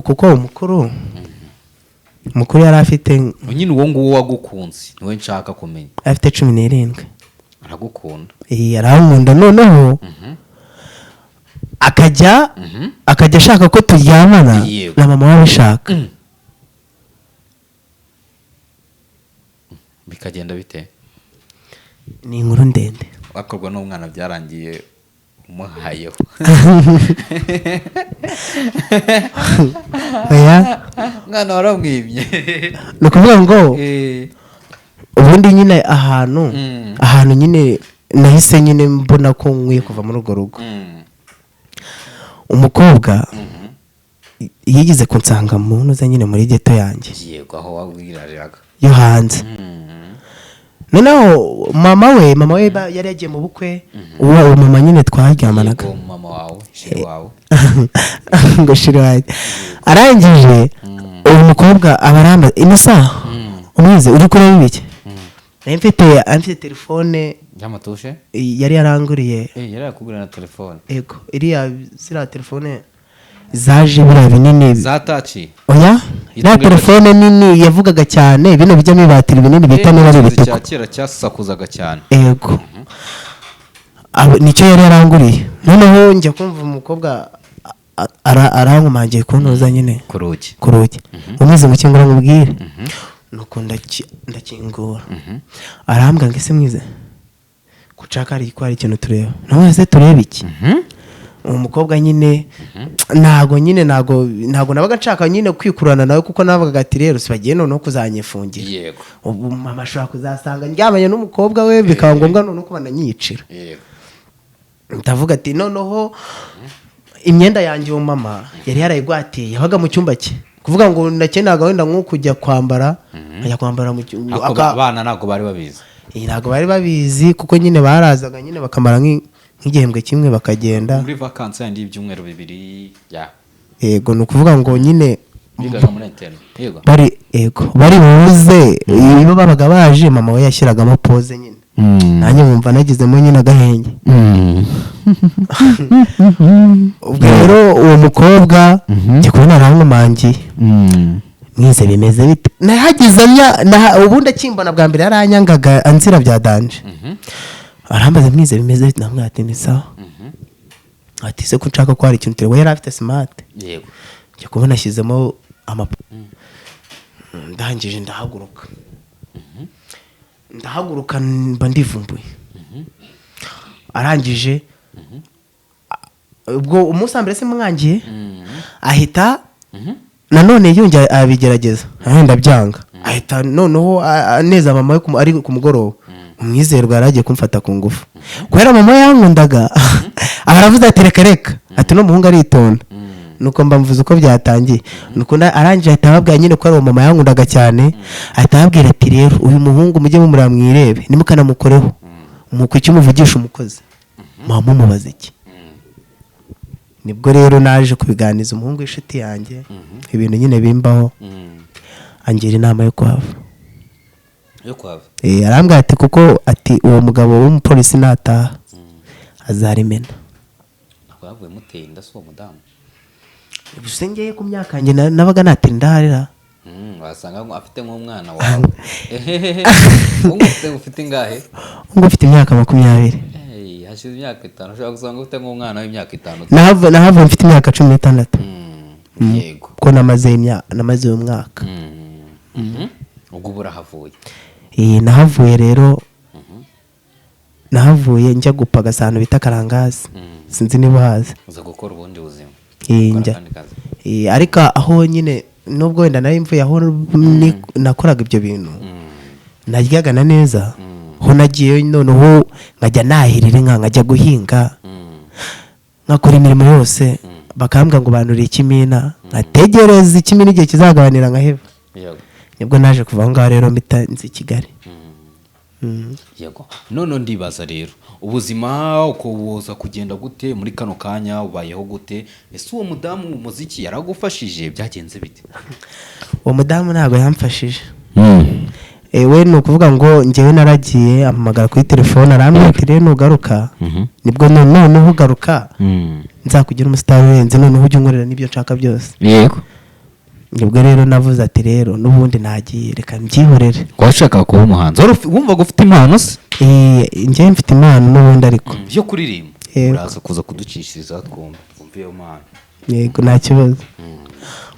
kuko umukuru yari afite Nyine uwo nguwo wagukunze niwe nshaka kumenya. Afite 17. Aragukunda? Eh, arankunda, noneho akajya ashaka ko turyamana na mama we abishaka. Bikagenda bite? Ni inkuru ndende. Wakorwa n'umwana byarangiye umuhayeho? Oya. Umwana waramwimye? Ni ukuvuga ngo ubundi nyine ahantu ahantu nyine nahise nyine mbona ko nkwiye kuva muri urwo rugo, umukobwa yigeze kunsanga mu ntuza nyine muri ghetto yanjye Yego, aho wabwirariraga. yo hanze. Noneho mama we yari yagiye mu bukwe, uwo mama nyine twaryamanaga. Yego, mama wawe, chérie wawe. Ngo chérie wanjye. Arangije uwo mukobwa aba arambaza inosa umwize uri kureba ibiki. Nari mfite telefone Y'amatushe? yari yaranguriye. Yari yakugurira na telefone? Ego, iriya ziriya telefone zaje biriya binini. Za touch? Oya, iriya telefone nini yavugaga cyane, bino bijyamo ibatiri binini bita niba ari Ikizi ibituku. Cya kera cyasakuzaga cyane. Ego. Nicyo yari yaranguriye. Noneho njya kumva umukobwa arankomangiye kuntuza nyine Ku rugi. Ku rugi. Umeze ngo ukingura nkubwire. Nuko ndakingura, arambwira ngo ese mwize kucaka hari ko hari ikintu tureba. Nawe ese turebe iki? Uwo mukobwa nyine ntago nyine ntago nabaga nshaka nyine kwikurana nawe, kuko navugaga ati rero sibagiye noneho kuzanyifungira. Ubu mama ashobora kuzasanga ndyamanye n'umukobwa we, bikaba ngombwa noneho ko bananyicira. Ndavuga ati noneho imyenda yanjye uwo mama yari yarayigwatiye, yabaga mu cyumba cye, kuvuga ngo nakenaga wenda nko kujya kwambara, nkajya kwambara mu cyumba. Ariko abana ntabwo bari babizi. Ntabwo bari babizi, kuko nyine barazaga nyine bakamara nk'igihembwe kimwe bakagenda. Muri vakansi yandi y'ibyumweru 2 ya. Yego, ni ukuvuga ngo nyine Bigaga muri interne, yego. Bari, yego, bari buze, iyo babaga baje mama we yashyiragamo pose nyine, nanjye nkumva nagizemo nyine agahenge. Ubwo rero uwo mukobwa njya kubona arankomangiye: "Mwize, bimeze bite?" Nahageze ubundi akimbona bwa mbere yaranyangaga anzira bya danger. Arambaza: "Mwize, bimeze bite?" Namwe ati: "Ni sawa." Ati: "Se ko nshaka ko hari ikintu tureba?" Yari afite smart. Njya kubona ashyizemo ndangije ndahaguruka, ndahaguruka mba ndivumbuye. Arangije ubwo umunsi wa mbere simwangiye, ahita nanone yongera abigerageza, ndabyanga. Ahita noneho aneza mama we ari ku mugoroba, umwizerwa yari agiye kumfata ku ngufu. Kubera mama we yankundaga, aba aravuze ati: "Reka reka," ati: "N'umuhungu aritonda." Nuko mba mvuze uko byatangiye. Nuko arangije ahita ababwira nyine ko ari uwo mama yankundaga cyane, ahita ababwira ati: "Rero uyu muhungu mujye mumureba mwirebe, nimukanamukoreho muku icyo umuvugisha umukozi muba mumubaza iki?" Nibwo rero naje kubiganiza umuhungu w'inshuti yanjye, ibintu nyine bimbaho, angira inama yo kuhava. Yo kwava. Arambwira ati kuko ati uwo mugabo w'umupolisi nataha azarimena. Ntabwo yavuye muteye inda si uwo mudamu? Gusa ngewe ku myaka yanjye nabaga natera indaharira. Wasanga ngo afite nk'umwana wawe. Ehehehe. Wowe ufite ingahe? Ngo ufite imyaka 20. Hey, hashize imyaka 5, ushobora gusanga ufite nk'umwana w'imyaka 5. Nahava mfite imyaka 16. Kuko namaze umwaka. Ubwo uba urahavuye. Nahavuye rero, nahavuye njya gupagasa ahantu bita Karangazi. Sinzi niba uhazi. Uza gukora ubundi buzima. Gukora Njya akandi kazi. Ariko aho nyine nubwo wenda nari mvuye aho nakoraga ibyo bintu, naryaga na neza. Ho nagiye noneho nkajya nahirira inka, nkajya guhinga, nkakora imirimo yose, bakambwira ngo banuriye ikimina, nkategereza ikimina igihe kizagabanira nkaheba. Nibwo naje kuva aho ngaho rero mpita nzi i Kigali. Yego, none ndibaza rero ubuzima uko buza kugenda gute muri kano kanya, ubayeho gute? Ese uwo mudamu mu muziki yaragufashije, byagenze bite? Uwo mudamu ntabwo yamfashije. We ni ukuvuga ngo njyewe naragiye ampamagara kuri telefone, arambwira ati: "Rero nugaruka, nibwo noneho ugaruka nzakugira umusitari urenze, noneho ujye unkorera n'ibyo nshaka byose." Nibwo rero navuze ati: "Rero n'ubundi nagiye, reka mbyihorere." Washakaga kuba umuhanzi, wari wumvaga ufite impano se? Njyewe mfite impano n'ubundi ariko. Yo kuririmba? Yego. Uraza kuza kuducishiriza twumve iyo mpano. Yego, nta kibazo.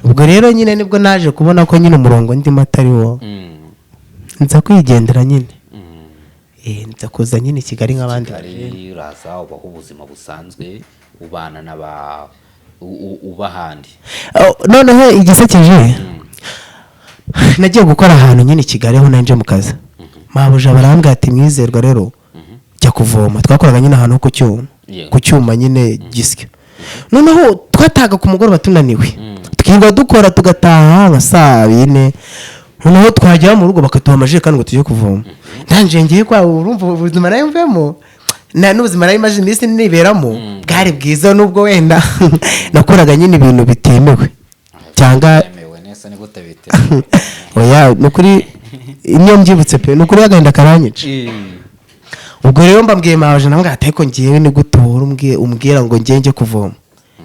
Ubwo rero nyine nibwo naje kubona ko nyine umurongo ndimo atari wo, nza kwigendera nyine. Nza kuza nyine i Kigali nk'abandi. Kigali uraza ubaho ubuzima busanzwe, ubana n'aba uba ahandi. Oh, noneho igisekeje, nagiye gukora ahantu nyine i Kigali aho nanje mu kazi, mabuja barambwira ati: "Mwizerwa rero jya kuvoma." Twakoraga nyine ahantu ho ku cyuma, ku cyuma nyine gisya. Noneho twatahaga ku mugoroba tunaniwe, twirirwa dukora tugataha nka saa 4, noneho twagera mu rugo bakaduha amajerekani ngo tujye kuvoma. Ndangije ngiye kwa, urumva ubuzima nari mvuyemo n'ubuzima nari maze iminsi niberamo bwari bwiza, nubwo wenda nakoraga nyine ibintu bitemewe cyangwa Bitemewe neza, ni gute bitemewe? Oya, ni ukuri niyo mbyibutse pe, ni ukuri agahinda karanyica. Ubwo rero mbabwiye maje, nawe ati: "Ariko ngewe ni gute uhora umbwira ngo ngiye njye kuvoma?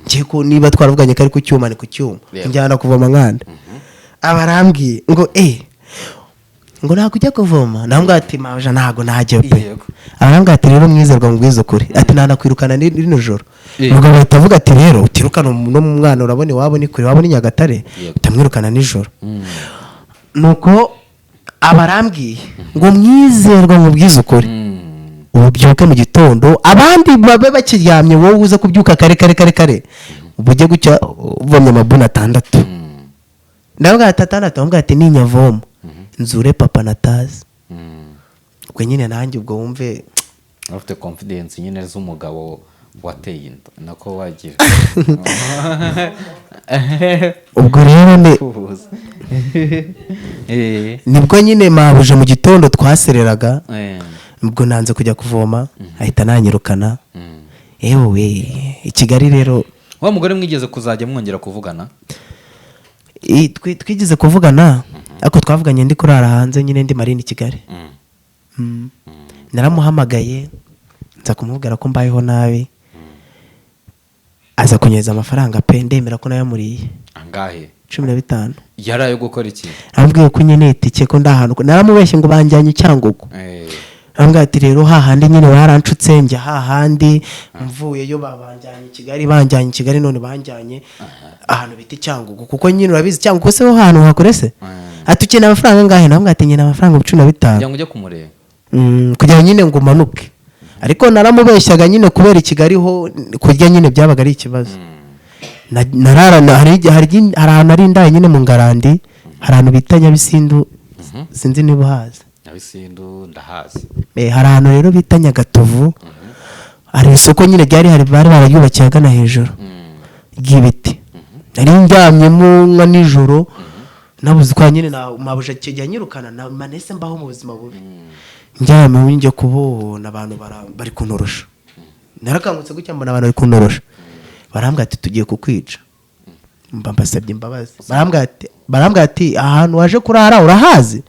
Ngiye ko niba twaravuganye ko ari ku cyuma, ni ku cyuma." Njyana kuvoma nkanda, aba arambwiye ngo ngo ntabwo ujya kuvoma. Nawe ati: "Maje, ntabwo najya pe." Arambwira ati: "Rero mwizerwa, ngwize ukuri," ati, "nanakwirukana rino joro." Umugabo ahita avuga ati: "Rero utirukana uno mwana, urabona iwabo ni kure, iwabo ni Nyagatare, utamwirukana nijoro." Nuko aba arambwiye ngo: "Mwizerwa, mubwize ukuri." Ubyuke mu gitondo abandi babe bakiryamye, wowe uze kubyuka kare kare kare kare, ujye gucya uvomye amabuni 6. Ndavuga ati 6, ndavuga ati ninyavoma nzure papa natazi. Ubwo nyine nanjye ubwo wumve. Ufite confidence nyine z'umugabo wateye inda, nako wagira. Ubwo rero ni Tubuze. Nibwo nyine mabuja mu gitondo twasereraga, ubwo nanze kujya kuvoma, ahita nanyirukana. Yewe, i Kigali rero. Wa mugore mwigeze kuzajya mwongera kuvugana? Twigeze kuvugana, ariko twavuganye ndi kurara hanze nyine, ndi marine i Kigali. Naramuhamagaye, nza kumubwira ko mbayeho nabi, aza kunyereza amafaranga pe, ndemera ko nayamuriye. Angahe? 15. Yari ayo gukora iki? Aramubwiye ko nkeneye itike, ko ndi ahantu, naramubeshye ngo banjyanye i Cyangugu. Arambwira ati rero hahandi nyine baranshutse, njya hahandi, mvuyeyo babanjyanye i Kigali, banjyanye i Kigali none banjyanye ahantu bita i Cyangugu, kuko nyine urabizi Cyangugu se ho hantu hakure se. Ati ukeneye amafaranga angahe? Namubwira ati nkeneye amafaranga 15. Kugira ngo ujye kumureba. Kugira nyine ngo umanuke, ariko naramubeshyaga nyine kubera i Kigali ho kurya nyine byabaga ari ikibazo. Narara hari ahantu ari indaya nyine mu Ngarandi, hari ahantu bita Nyabisindu, sinzi niba uhazi. Nyabisindu ndahazi. Hari ahantu rero bita Nyagatovu, hari isoko nyine ryari hari, bari bararyubakiye ahagana hejuru ry'ibiti. Nari ndyamyemo nka nijoro, nabuze kwa nyine na mabuja kijya anyirukana na manese, mbaho mu buzima bubi. Ndyamye njya kubona abantu bari kuntorosha, narakangutse gutya mbona abantu bari kuntorosha, barambwira ati tugiye kukwica. Mba mbasabye imbabazi, barambwira ati ahantu waje kurara urahazi?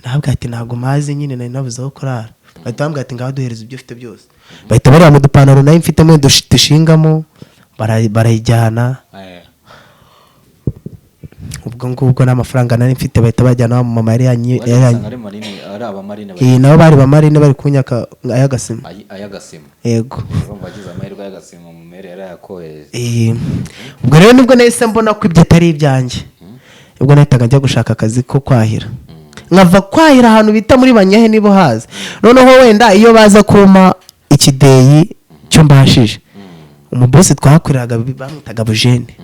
Nabwira ati ntabwo mpazi nyine, nari nabuze aho kurara. Bahita bambwira ati ngaho duhereza ibyo ufite byose. Bahita bareba mu dupantaro nayo mfitemo dushingamo, barayijyana. Ubwo ngubwo n'amafaranga nari mfite bahita bajyana wa mama yari Wari yari usanga ari marine, ari abamarine. Nabo bari bamarine bari kunyaka ay'agasima. Ay'agasima. Yego. Urumva agize amahirwe y'agasima mu mere yari yakohereje. Ubwo rero nibwo nahise mbona ko ibyo atari ibyanjye. Ubwo nahitaga njya gushaka akazi ko kwahira, nkava kwahira ahantu bita muri Banyahe nibo hazi. Noneho wenda iyo baza kumpa ikideyi cyo mbashije, umubosi twahakoreraga bamwitaga Bujene,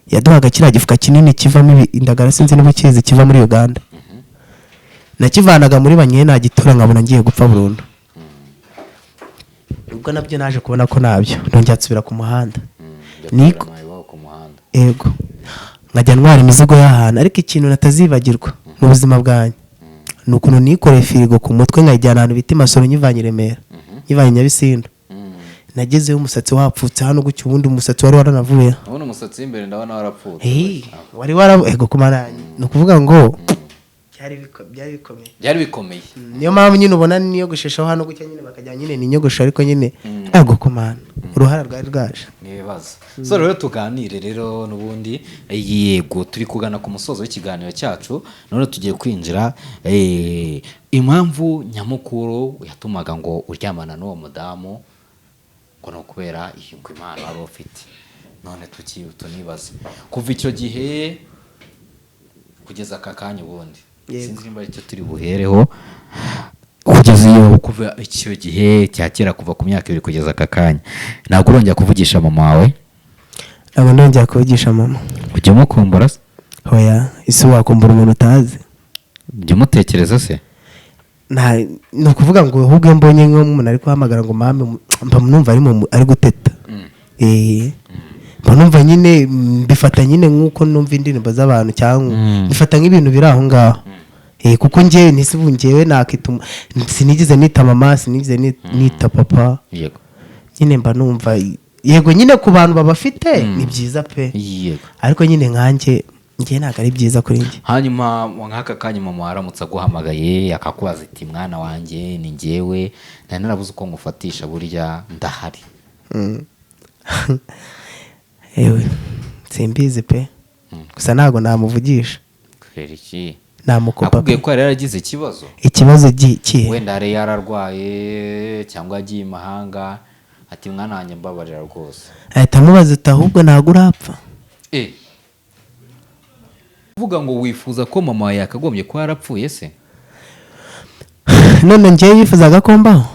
yaduhaga kiriya gifuka kinini kivamo indagara, sinzi niba ukizi, kiva muri Uganda. Nakivanaga muri Banyahe, nagitura nkabona ngiye gupfa burundu. Ubwo nabyo naje kubona ko nabyo nongera nsubira ku muhanda. Iwabo ku muhanda. Ego, nkajya ntwara imizigo y'ahantu. Ariko ikintu natazibagirwa mu buzima bwanjye ni ukuntu nikoreye firigo ku mutwe nkayijyana ahantu bita i Masoro, nyivanye i Remera, nyivanye i Nyabisindu. Nagezeyo umusatsi wapfutse hano gutya, ubundi umusatsi wari waranavuye. Ndabona umusatsi w'imbere, ndabona warapfutse. Hey, wari wara ego kumara, ni ukuvuga ngo byari bikomeye. Byari bikomeye. Niyo mpamvu nyine ubona niyogosheshaho hano gutya nyine, bakajya nyine ni inyogosho, ariko nyine ego kumana uruhara rwari rwaje. Ni ibibazo. So rero tuganire rero n'ubundi, yego, turi kugana ku musozo w'ikiganiro cyacu. None tugiye kwinjira impamvu nyamukuru yatumaga ngo uryamana n'uwo mudamu, ngo ni ukubera iyi ngo impano wari ufite. None tunibaze kuva icyo gihe kugeza aka kanya ubundi. Sinzi nimba aricyo turi buhereho, kugeza iyo, kuva icyo gihe cya kera, kuva ku myaka 2 kugeza aka kanya, ntabwo urongera kuvugisha mama wawe? Ntabwo ndongera kuvugisha mama. Ujya umukumbura se? Hoya, isi wakumbura umuntu utazi? Ujya umutekereza se? Ni ukuvuga ngo ahubwo iyo mbonye nk'umuntu ari guhamagara ngo mame, mba numva ari guteta. Mba numva nyine mbifata nyine nk'uko numva indirimbo z'abantu, cyangwa mbifata nk'ibintu biri aho ngaho. Kuko njyewe ntisi ubu njyewe nakita sinigeze nita mama, sinigeze nita papa. Nyine mba numva, yego nyine ku bantu babafite ni byiza pe. Ariko nyine nkanjye, njye ntabwo ari byiza kuri njye. Hanyuma nk'aka kanya mama waramutse aguhamagaye akakubaza ati mwana wanjye, ni njyewe nari narabuze uko ngufatisha, burya ndahari. Ewe, simbizi pe, gusa ntabwo namuvugisha. Kubera iki? Namukopa. Akubwiye Pe. ko yari yaragize ikibazo. Ikibazo kihe? Wenda yari yararwaye cyangwa yagiye i mahanga, ati mwana wanjye mbabarira rwose. Ahita amubaza ati ahubwo ntabwo urapfa? Uvuga ngo wifuza ko mama wawe yakagombye kuba yarapfuye se? None njyewe yifuzaga ko mbaho.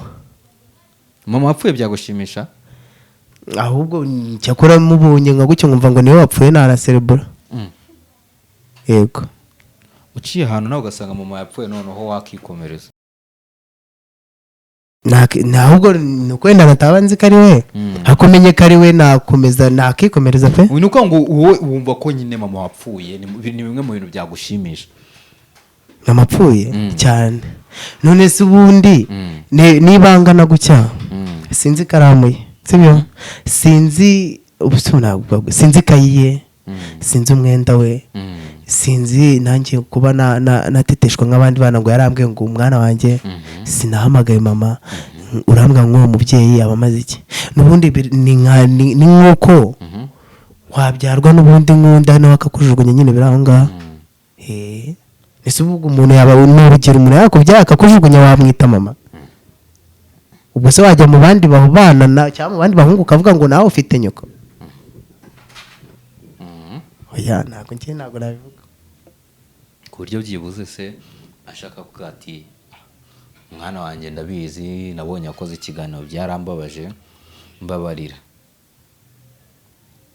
Mama wapfuye byagushimisha? Ahubwo cyakora mubonye nka gutyo nkumva ngo niwe wapfuye, naraserebura. Yego. Uciye ahantu nawe ugasanga mama yapfuye, noneho wakikomereza? Ahubwo ni uko wenda nataba nzi ko ari we. Ariko umenye ko ari we, nakomeza nakikomereza pe. Ni ukuvuga ngo wowe wumva ko nyine mama wapfuye ni bimwe mu bintu byagushimisha? Mama apfuye? Cyane. None se ubundi niba angana gutya, sinzi ikaramu ye, sibyo? Sinzi ubu se sinzi ikayi ye, sinzi umwenda we, sinzi nanjye kuba nateteshwa nk'abandi bana ngo yarambwiye ngo umwana wanjye sinahamagaye mama. Urambwira nk'uwo mubyeyi aba amaze iki? N'ubundi ni nk'uko wabyarwa n'ubundi nk'undi nawe akakujugunya nyine, biri aho ngaho. Ese ubwo umuntu yaba, ni urugero, umuntu yakubyaye akakujugunya, wamwita mama? Ubwo se wajya mu bandi bana cyangwa mu bandi bahungu ukavuga ngo nawe ufite nyoko? Oya, ntabwo njye ntabwo nabivuga. Ku buryo byibuze se ashaka kuvuga ati: "Mwana wanjye, ndabizi, nabonye akoze ikiganiro byarambabaje, mbabarira,"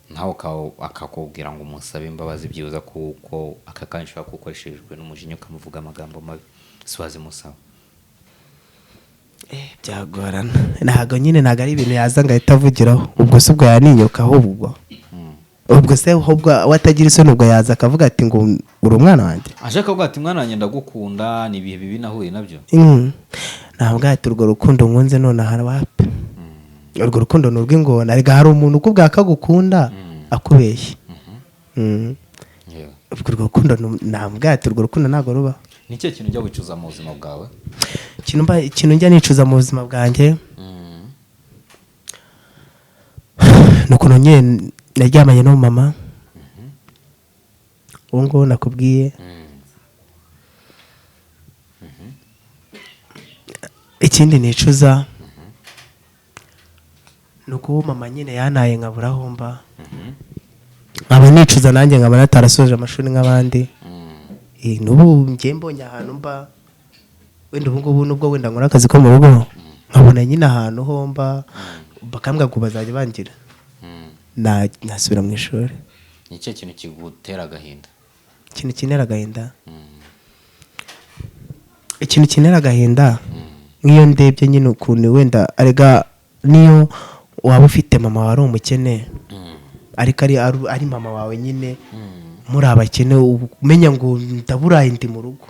nawe akakubwira ngo umusabe imbabazi byibuze, kuko aka kanya ushobora kuba ukoreshejwe n'umujinya ukamuvuga amagambo mabi, si wazimusaba? Byagorana. Ntabwo nyine, ntabwo ari ibintu yaza ngo ahite avugiraho. Ubwo se ubwo yaninyuka ahubwo? Ubwo se ahubwo we atagira isoni, ubwo yaza akavuga ati ngo uri umwana wanjye? Ashaka kuvuga ati: "Mwana wanjye, ndagukunda, ni ibihe bibi nahuye nabyo." Ntabwo ati urwo rukundo nkunze none aha wapi, urwo rukundo ni urw'ingona. Erega hari umuntu ukubwira ko agukunda akubeshya. Ubwo urwo rukundo ntabwo ati urwo rukundo ntabwo rubaho. Ni ikihe kintu ujya wicuza mu buzima bwawe? Ikintu njya nicuza mu buzima bwanjye ni ukuntu nyine naryamanye n'umumama ubu ngubu nakubwiye. Ikindi nicuza ni ukuba mama nyine yanaye nkabura aho mba, nkaba nicuza nanjye nkaba natarasoje amashuri nk'abandi. N'ubu njye mbonye ahantu mba, wenda ubu ngubu nubwo wenda nkora akazi ko mu rugo, nkabona nyine ahantu ho mba, bakambwira ngo bazajya bangira, nasubira mu ishuri. Ni ikihe kintu kigutera agahinda? Ikintu kintera agahinda, ikintu kintera agahinda nk'iyo ndebye nyine ukuntu wenda, arega niyo waba ufite mama wawe ari umukene, ariko ari mama wawe nyine, muri abakene, uba umenya ngo ndaburaye ndi mu rugo,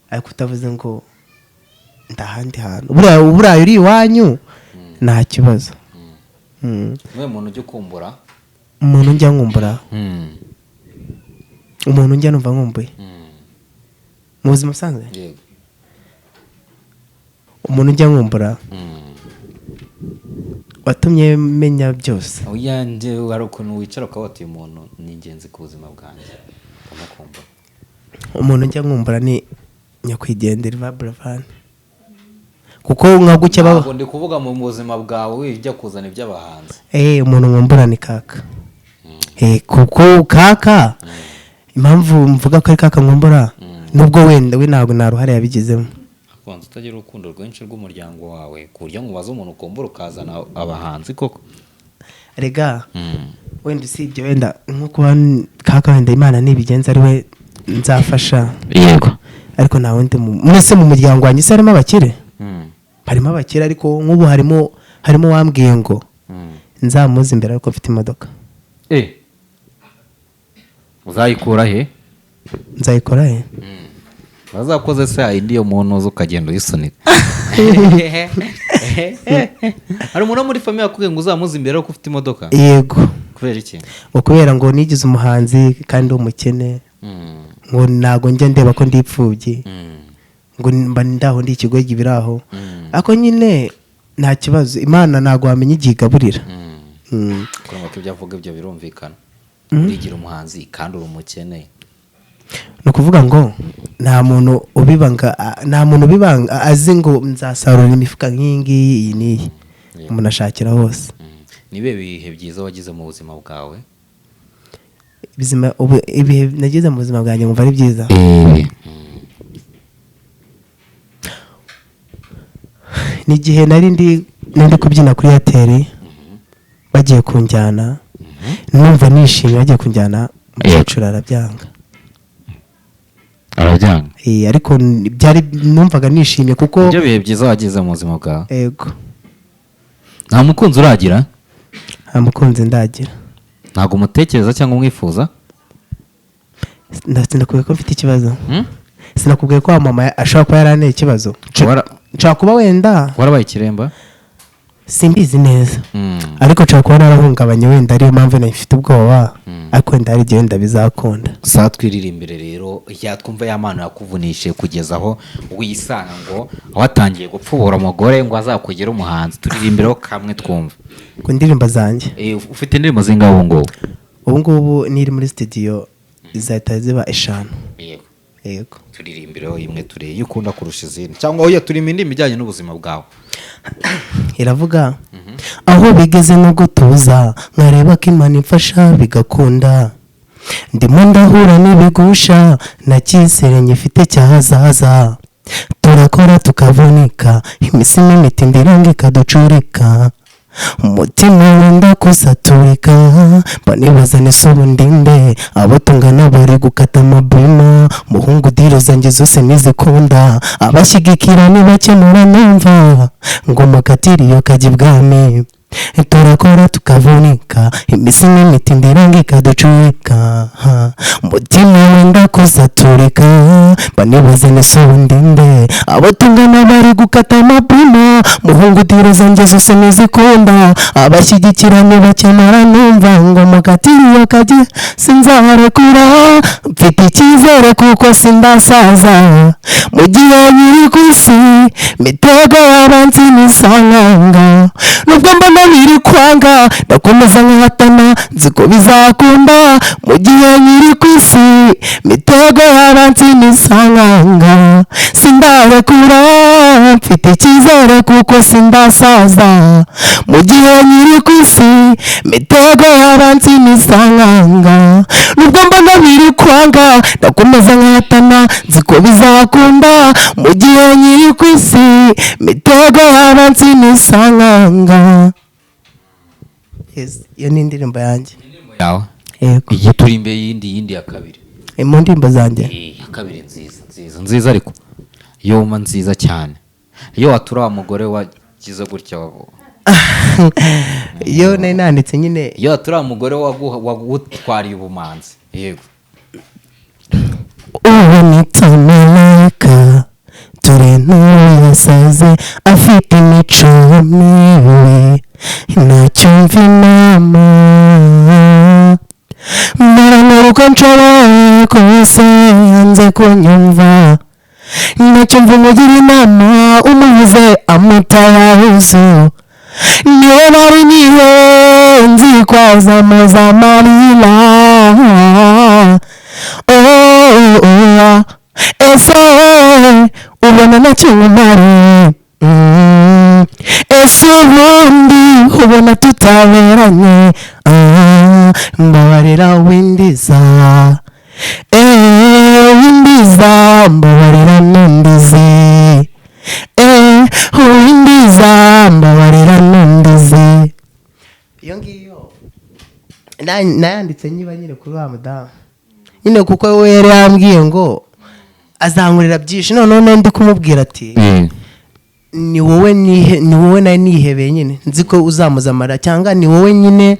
ariko utavuze ngo ndahandi hantu uburayi uri iwanyu nta kibazo. Niwe muntu ujya ukumbura? Umuntu njya nkumbura, umuntu njya numva nkumbuye mu buzima busanzwe? Yego. Umuntu njya nkumbura watumye menya byose. Oya, njye hari ukuntu wicara ukaba watuye umuntu ni ingenzi ku buzima bwanjye, ndamukumbura. Umuntu njya nkumbura ni nyakwigendera Iva Buravan, kuko nka gutya baba Ntabwo ndi kuvuga mu buzima bwawe, ujya kuzana iby'abahanzi. Umuntu nkumbura ni kaka. Kuko kaka, impamvu mvuga ko ari kaka nkumbura, nubwo wenda we ntabwo nta ruhare yabigizemo. Kubanza utagira urukundo rwinshi rw'umuryango wawe, ku buryo ngo ubaze umuntu ukumbura ukazana abahanzi koko. Rega wenda usibye wenda nko kuba kaka, wenda Imana nibigenza ari we nzafasha. Ariko nta wundi mwese mu muryango wanjye se harimo abakire? Harimo abakire, ariko nk'ubu harimo uwambwiye ngo nzamuze imbere ariko mfite imodoka. Uzayikura he? Nzayikora he? Bazakoze se indi yo muntu uza ukagenda uyisunika? Hari umuntu wo muri famille yakubwiye ngo uzamuze imbere ariko ufite imodoka? Yego. Kubera iki? Ngo kubera ngo nigize umuhanzi kandi w'umukene, ngo ntago njya ndeba ko ndi imfubyi, ngo mba ndaho ndi ikigoryi biri aho. Ariko nyine nta kibazo, Imana ntabwo wamenya igihe igaburira. Kurumva ko ibyo avuga ibyo birumvikana, urigira umuhanzi kandi uri umukene. Ni ukuvuga ngo nta muntu ubibanga, nta muntu ubibanga azi ngo nzasarura imifuka nk'iyi ngiyi, iyi n'iyi. Umuntu ashakira hose. Ni ibihe bihe byiza wagize mu buzima bwawe? Ibihe nagize mu buzima bwanjye nkumva ari byiza, ni igihe nari ndi Nari kubyina kuri Airtel, bagiye kunjyana, numva nishimye, bagiye kunjyana, umukecuru arabyanga. Arabyanga? Ariko byari numvaga nishimye kuko Ibyo bihe byiza wagize mu buzima bwawe? Yego. Nta mukunzi uragira? Nta mukunzi ndagira. Ntabwo umutekereza cyangwa umwifuza? Sinakubwiye ko mfite ikibazo? Hmm? Sinakubwiye ko wa mama ashobora kuba yaranteye ikibazo? Nshobora kuba wenda Warabaye ikiremba? Simbizi neza, ariko nshobora kuba narahungabanye, wenda ariyo mpamvu nari mfite ubwoba, ariko wenda hari igihe wenda bizakunda. Saa twiririmbire rero, yatwumva ya mpano yakuvunishije kugeza aho wisanga ngo watangiye gupfubura umugore ngo azakugere umuhanzi. Turirimbireho kamwe twumva. Ku ndirimbo zanjye? Ufite indirimbo zingahe ubu ngubu? Ubu ngubu niri muri studio zizahita ziba 5. Yego. Yego. Turirimbireho imwe turebe iyo ukunda kurusha izindi, cyangwa oya, turimo indirimbo ijyanye n'ubuzima bwawe. Iravuga aho bigeze nubwo tuza nkareba ko Imana imfasha bigakunda, ndimo ndahura n'ibigusha, nta cyizere ngifite cy'ahazaza. Turakora tukavunika, iminsi n'imiti ndiranga ikaducurika, umutima wenda kusaturika, mba nibaza nese ubu ndinde? Abo tungana bari gukata amabima, muhungu deal zanjye zose ntizikunda, abashyigikira ntibakemura, numva ngo mukatire iyo kajya ibwami. Turakora tukavunika, iminsi n'imiti ndiranga ikaducurika, umutima wenda kusaturika, mba nibaza nese ubu ndinde? Abo tungana bari gukata amapima, muhungu deal zanjye zose ntizikunda, abashyigikira ntibakemura, numva ngo mukatire iyo kajya. Sinzaharekura, mfite icyizere kuko sindasaza. Mu gihe nkiri ku isi, mitego y'abanzi nisankanga, nubwo mbona biri kwanga, ndakomeza nkahatana, nzi ko bizakunda. Mu gihe nkiri ku isi, mitego y'abanzi nisankanga, sindarekura, mfite icyizere kuko sindasaza. Mu gihe nkiri ku isi, mitego y'abanzi nisankanga, nubwo mbona biri kwanga, ndakomeza nkahatana, nzi ko bizakunda. Mu gihe nkiri ku isi, mitego y'abanzi nisankanga. Yes, iyo ni indirimbo yanjye. Yawe? Yego. Iyi turi imbere y'indi ya kabiri. Mu ndirimbo zanjye? Ya kabiri nziza, nziza, nziza, ariko yoma nziza cyane, iyo watura wa mugore wagize gutya Iyo nari nanditse nyine. Iyo watura wa mugore wagutwariye ubumanzi, yego. Ubu nitamalaka, dore n'ubu yasaze, afite imico mibi, ntacyumva inama, mbaranura uko nshoboye kose, yanze kunyumva, ntacyumva umugira inama, umuvuze amata yabuze, niwe nari niwe nzi kwazamuza amarira. Oh, ese ubona nacyo nkumariye? Ese ubundi ubona tutaberanye? Ah, mbabarira windiza, windiza, mbabarira nundize, windiza, mbabarira nundize. Iyo ngiyo nayanditse nyiba nyine kuri wa mudamu nyine, kuko we yari yambwiye ngo azankorera byinshi, noneho ndi kumubwira ati ni wowe nihe, ni wowe nari nihebeye nyine, nzi ko uzamuzamara, cyangwa ni wowe nyine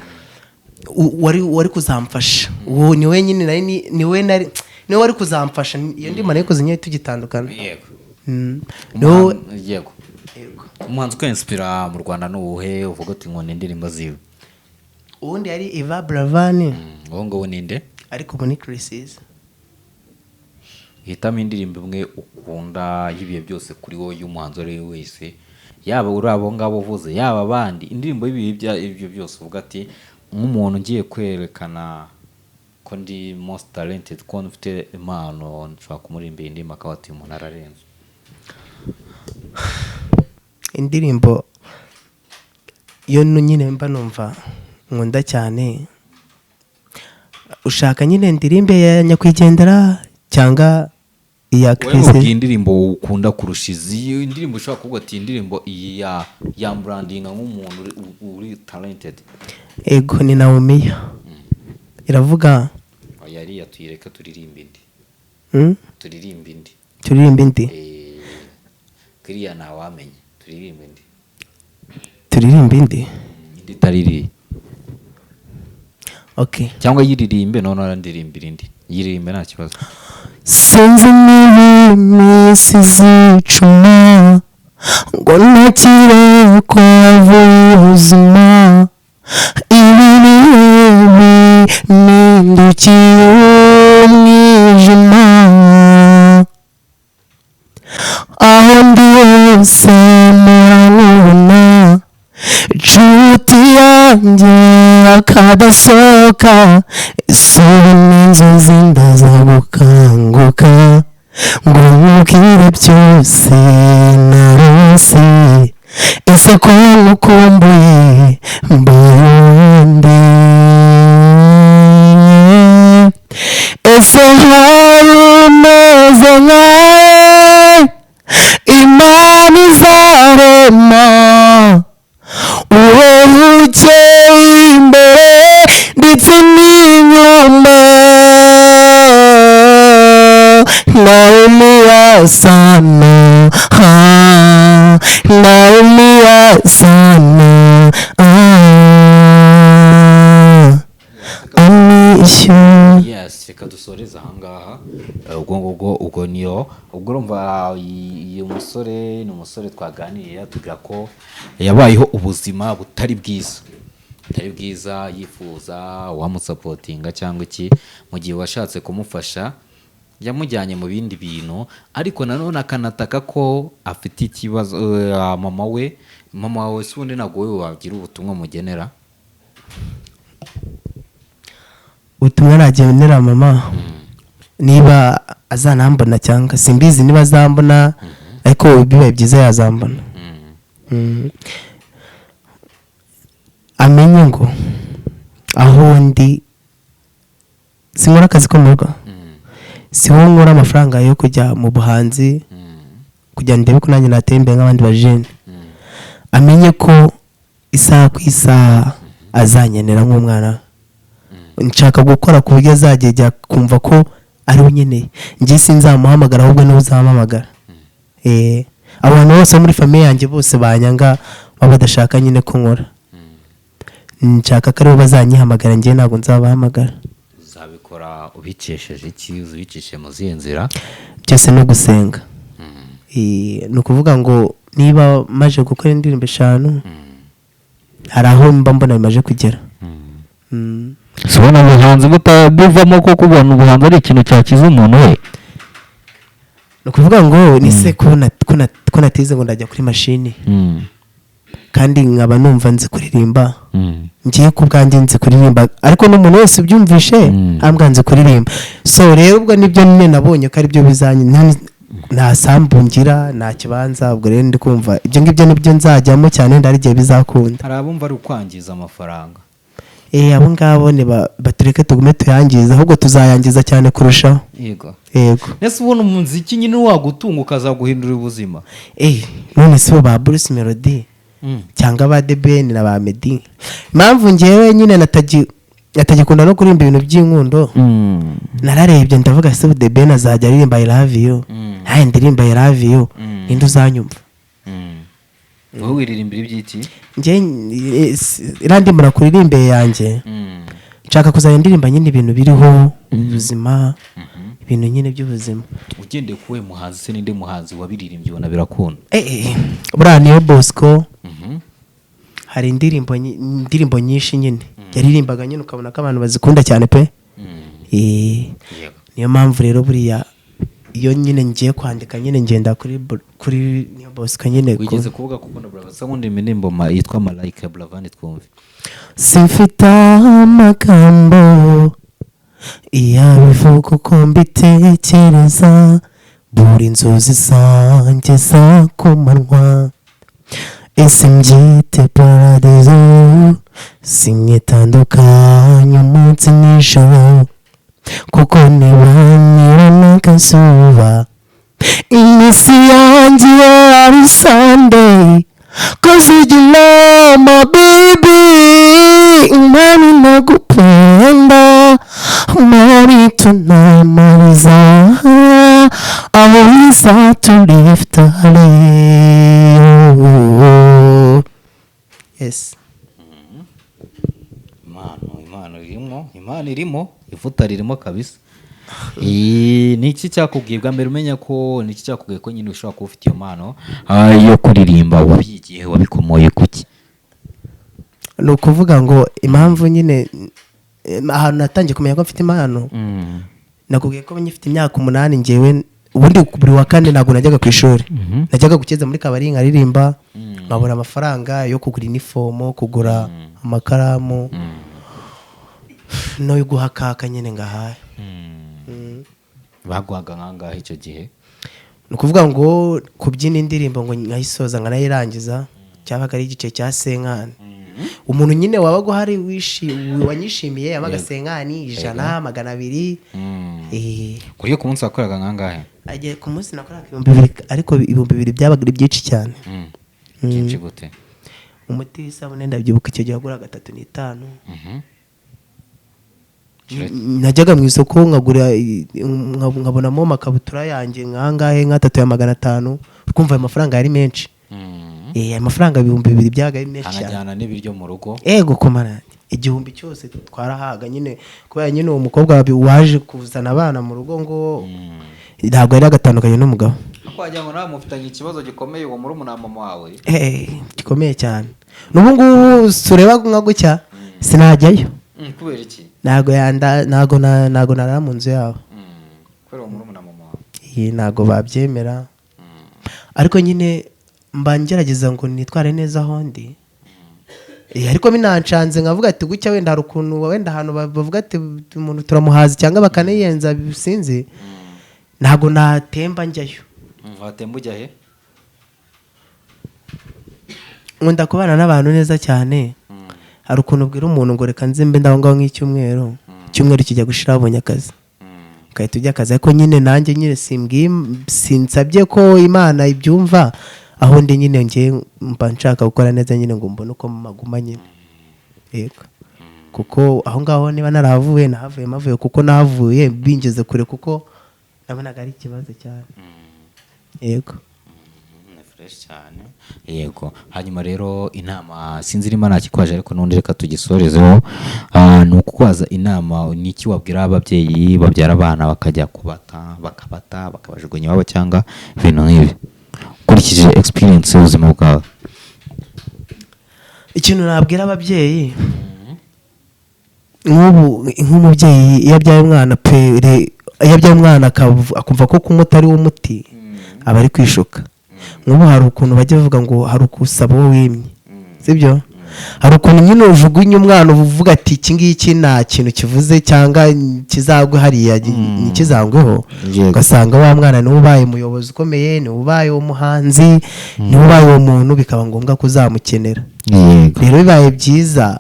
wari kuzamfasha. Uwo ni wowe nyine nari ni wowe nari, ni wowe wari kuzamfasha. Iyo ndimo nayikoze nyine tugitandukana. Yego. Ni wowe. Yego. Umuhanzi ukwinspira mu Rwanda ni uwuhe, uvuga uti nkunda indirimbo ziwe? Ubundi yari Yvan Buravan. Uwo nguwo ni nde? Ariko ubu ni Chriss Eazy. Hitamo indirimbo imwe ukunda y'ibihe byose kuri wowe, y'umuhanzi uwo ari we wese, yaba uri abo ngabo uvuze, yaba abandi, indirimbo y'ibihe ibyo byose, uvuga ati nk'umuntu ngiye kwerekana ko ndi most talented, ko mfite impano, nshobora kumuririmbira indirimbo akaba ati uyu muntu ararenze. Indirimbo yo nyine mba numva nkunda cyane, ushaka nyine ndirimbe ya nyakwigendera cyangwa Iya Wowe Chris. Mubwiye indirimbo ukunda kurusha izi, indirimbo ushobora kuvuga ati indirimbo iyi ya yambrandinga nk'umuntu uri talented. Ego, ni Naomiya, iravuga. Oya, ariya tuyireke, turirimbe indi. Turirimbe indi. Turirimba indi. Eh, kiriya ntawamenya, turirimbe indi. Turirimba indi. Indi itari iriya. Okay. Cyangwa yiririmbe, noneho arandirimbira indi, yiririmbe nta kibazo. Sinzi niba iminsi izicuma ngo ntakire ko wavuye ubuzima, ibi bihe bimpindukiye umwijima. Aho ndi hose murabona inshuti yanjye akadasohoka, ese ubu n'inzozi ndaza gukanguka ngo nkubwire byose narose? Ese ko ngukumbuye mbaye? Ese hari umeze nkawe Imana izarema, uheruke imbere ndetse n'inyuma? Naumia sana, ah, naumia sana, ah, I miss you. Yes, reka dusoreze ahangaha. Ubwo ngubwo, ubwo niyo, ubwo urumva uyu musore ni umusore twaganiriye, atubwira ko yabayeho ubuzima butari bwiza, yifuza uwamusupportinga cyangwa iki, mu gihe washatse kumufasha yamujyanye mu bindi bintu, ariko nanone akanataka ko afite ikibazo, mama we. Mama wawe si ubundi ntabwo wowe wagira ubutumwa mugenera? Ubutumwa nagenera mama, niba azanambona cyangwa simbizi niba azambona, ariko bibaye byiza yazambona. Amenye ngo aho ndi sinkora akazi ko mu rugo, si wowe nkura amafaranga yo kujya mu buhanzi kugira ngo ndebe ko nanjye natera imbere nk'abandi bajene. Amenye ko isaha ku isaha azankenera nk'umwana we. Nshaka gukora ku buryo azajya ajya kumva ko ari we unkeneye. Njye sinzamuhamagara, ahubwo niwe uzampamagara. Abantu bose bo muri famille yanjye bose banyanga, baba badashaka nyine ko nkora, nshaka ko aribo bazanyihamagara, njye ntabwo nzabahamagara. Uzabikora ubikesheje iki? Uzabikesheje mu zihe nzira? Byose no gusenga. Ni ukuvuga ngo niba maje gukora indirimbo eshanu, hari aho mba mbona bimaze kugera. Si ubona ubuhanzi buvamo, kuko ubona ubuhanzi ari ikintu cyakiza umuntu we? Ni ukuvuga ngo ni se ko natize ngo ndajya kuri mashini, kandi nkaba numva nzi kuririmba. Ngiye ku bwanjye nzi kuririmba, ariko n'umuntu wese ubyumvishe ambwa nzi kuririmba. So rero ubwo nibyo nyine nabonye ko aribyo bizanye, nta sambu ngira, nta kibanza. Ubwo rero ndi kumva ibyo ngibyo nibyo nzajyamo cyane, ndari igihe bizakunda. Hari abumva ari ukwangiza amafaranga. Abo ngabo ni batureke tugume tuyangize, ahubwo tuzayangiza cyane kurushaho. Yego. Yego. Ese ubona umuziki nyine wagutunga, ukazaguhindura ubuzima? None si bo ba Bruce Melody cyangwa ba The Ben na ba Meddy? Impamvu ngewe nyine natagikunda no kuririmba ibintu by'inkundo, nararebye ndavuga: se The Ben azajya aririmba "I love you", nawe ndirimba "I love you", ninde uzanyumva? Wowe wiririmbira iby'iki? Njye iriya ndirimbo nakuririmbiye yanjye, nshaka kuzajya ndirimba nyine ibintu biriho, ubuzima, ibintu nyine by'ubuzima. Ugendeye ku we muhanzi se, ninde muhanzi wabiririmbye ubona birakunda? Buriya niyo Bosco. Hari indirimbo nyinshi nyine yaririmbaga nyine ukabona ko abantu bazikunda cyane pe. Niyo mpamvu rero buriya iyo nyine ngiye kwandika nyine ngenda kuri niyo Bosco nyine. Wigeze kuvuga ko ukunda Buravan, se nkunda indirimbo yitwa Malayika ya Buravan, twumve. Simfite amagambo yabivuga uko mbitekereza, buri inzozi zanjye za ku manywa, ese mbyite paradizo? Sinyitandukanye umunsi n'ijoro, kuko niba n'akazuba. Iminsi yanjye ari Sunday, 'cause you know my baby, mami nakupenda, mami tunamaliza aweza tuliftale. Yes. Impano irimo, impano irimo, ivuta ririmo kabisa. Ni iki cyakubwiye bwa mbere umenya ko, ni iki cyakubwiye ko nyine ushobora kuba ufite iyo mpano yo kuririmba? Wabyigiye, wabikomoye kuki? Ni ukuvuga ngo impamvu nyine, ahantu natangiye kumenya ko mfite impano, nakubwiye ko nyifite imyaka 8. Ngewe ubundi buri wa kane ntabwo najyaga ku ishuri, najyaga gukeza muri kabari nkaririmba, nkabona amafaranga yo kugura inifomo, kugura amakaramu no guha kaka nyine ngahaye. Baguhaga nkangahe icyo gihe? Ni ukuvuga ngo kubyina indirimbo ngo nkayisoza nkanayirangiza, cyabaga ari igice cya cinquante. Umuntu nyine wabaga uhari wanyishimiye yabaga cinquante, 100, 200. Kuri ku munsi wakoraga nkangahe? Agiye ku munsi nakoraga 2000, ariko 2000 byabaga ari byinshi cyane. Byinshi gute? Umuti w'isabune ndabyibuka icyo gihe waguraga 3.5. Najyaga mu isoko nkagura nkabonamo amakabutura yanjye nkangahe, nk'atatu ya 500. Ukumva ayo mafaranga yari menshi. Ayo mafaranga 2000 byabaga ari menshi cyane. Anajyana n'ibiryo mu rugo? Ego komana, 1000 cyose twarahaga nyine, kubera nyine uwo mukobwa waje kuzana abana mu rugo ngo ntabwo yari agatandukanye n'umugabo. Wagira ngo nawe mufitanye ikibazo gikomeye, uwo murumuna mama wawe. Gikomeye cyane. N'ubu ngubu tureba nka gutya sinajyayo. Kubera iki? Ntabwo yanda, ntabwo narara mu nzu yabo. Kubera uwo murumuna mama wawe? Ntabwo babyemera, ariko nyine mba ngerageza ngo nitware neza aho ndi. Ariko binancanze nkavuga ati gutya wenda hari ukuntu wenda ahantu bavuga ati umuntu turamuhaza cyangwa bakaniyenza, sinzi, ntabwo natemba njyayo. Watemba ujya he? Nkunda kubana n'abantu neza cyane. Hari ukuntu ubwira umuntu ngo reka nze mbe ndaho ngaho nk'icyumweru, icyumweru kijya gushira wabonye akazi, ugahita ujya akazi. Ariko nyine nanjye nyine simbwiye, sinsabye ko Imana ibyumva. Aho ndi nyine ngiye mba nshaka gukora neza nyine ngo mbone uko maguma nyine. Yego, kuko aho ngaho niba narahavuye, nahavuye mavuye kuko nahavuye bingeze kure, kuko nabonaga ari ikibazo cyane. Yego. Ni fresh cyane. Yego, hanyuma rero inama, sinzi niba ntakikwaje, ariko n'ubundi reka tugisorezeho. Ni ukukwaza inama, ni iki wabwira ababyeyi babyara abana bakajya kubata, bakabata, bakabajugunya iwabo cyangwa ibintu nk'ibi, ukurikije experience y'ubuzima bwawe? Ikintu nabwira ababyeyi nk'ubu, nk'umubyeyi iyo abyaye umwana pere, iyo abyaye umwana akumva ko kumuta ari wo muti, aba ari kwishuka. Nk'ubu hari ukuntu bajya bavuga ngo hari ukusaba uwo wimye, sibyo? Hari ukuntu nyine ujugunya umwana uvuga ati iki ngiki nta kintu kivuze cyangwa kizagwe hariya, ntikizangweho. Ugasanga wa mwana niwe ubaye umuyobozi ukomeye, niwe ubaye umuhanzi, niwe ubaye uwo muntu, bikaba ngombwa ko uzamukenera. Rero bibaye byiza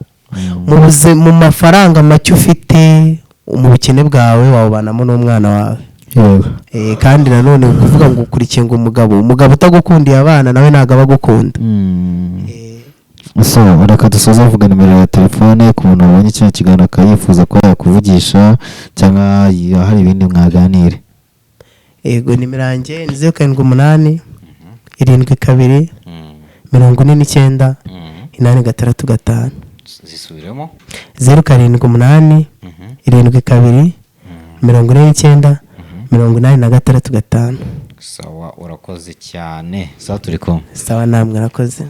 mu mafaranga make ufite, mu bukene bwawe wawubanamo n'umwana wawe. Kandi nanone kuvuga ngo ukurikiye ngo umugabo utagukundiye abana nawe ntabwo aba agukunda. So reka dusoze avuga nimero ya telefone ku muntu wabonye kino kiganiro akaba yifuza kuba yakuvugisha cyangwa hari ibindi mwaganire. Yego, nimero yanjye ni 078 72 49 865. Zisubiremo. 078 72 49 865. Sawa, urakoze cyane, sawa, turi kumwe. Sawa, namwe urakoze.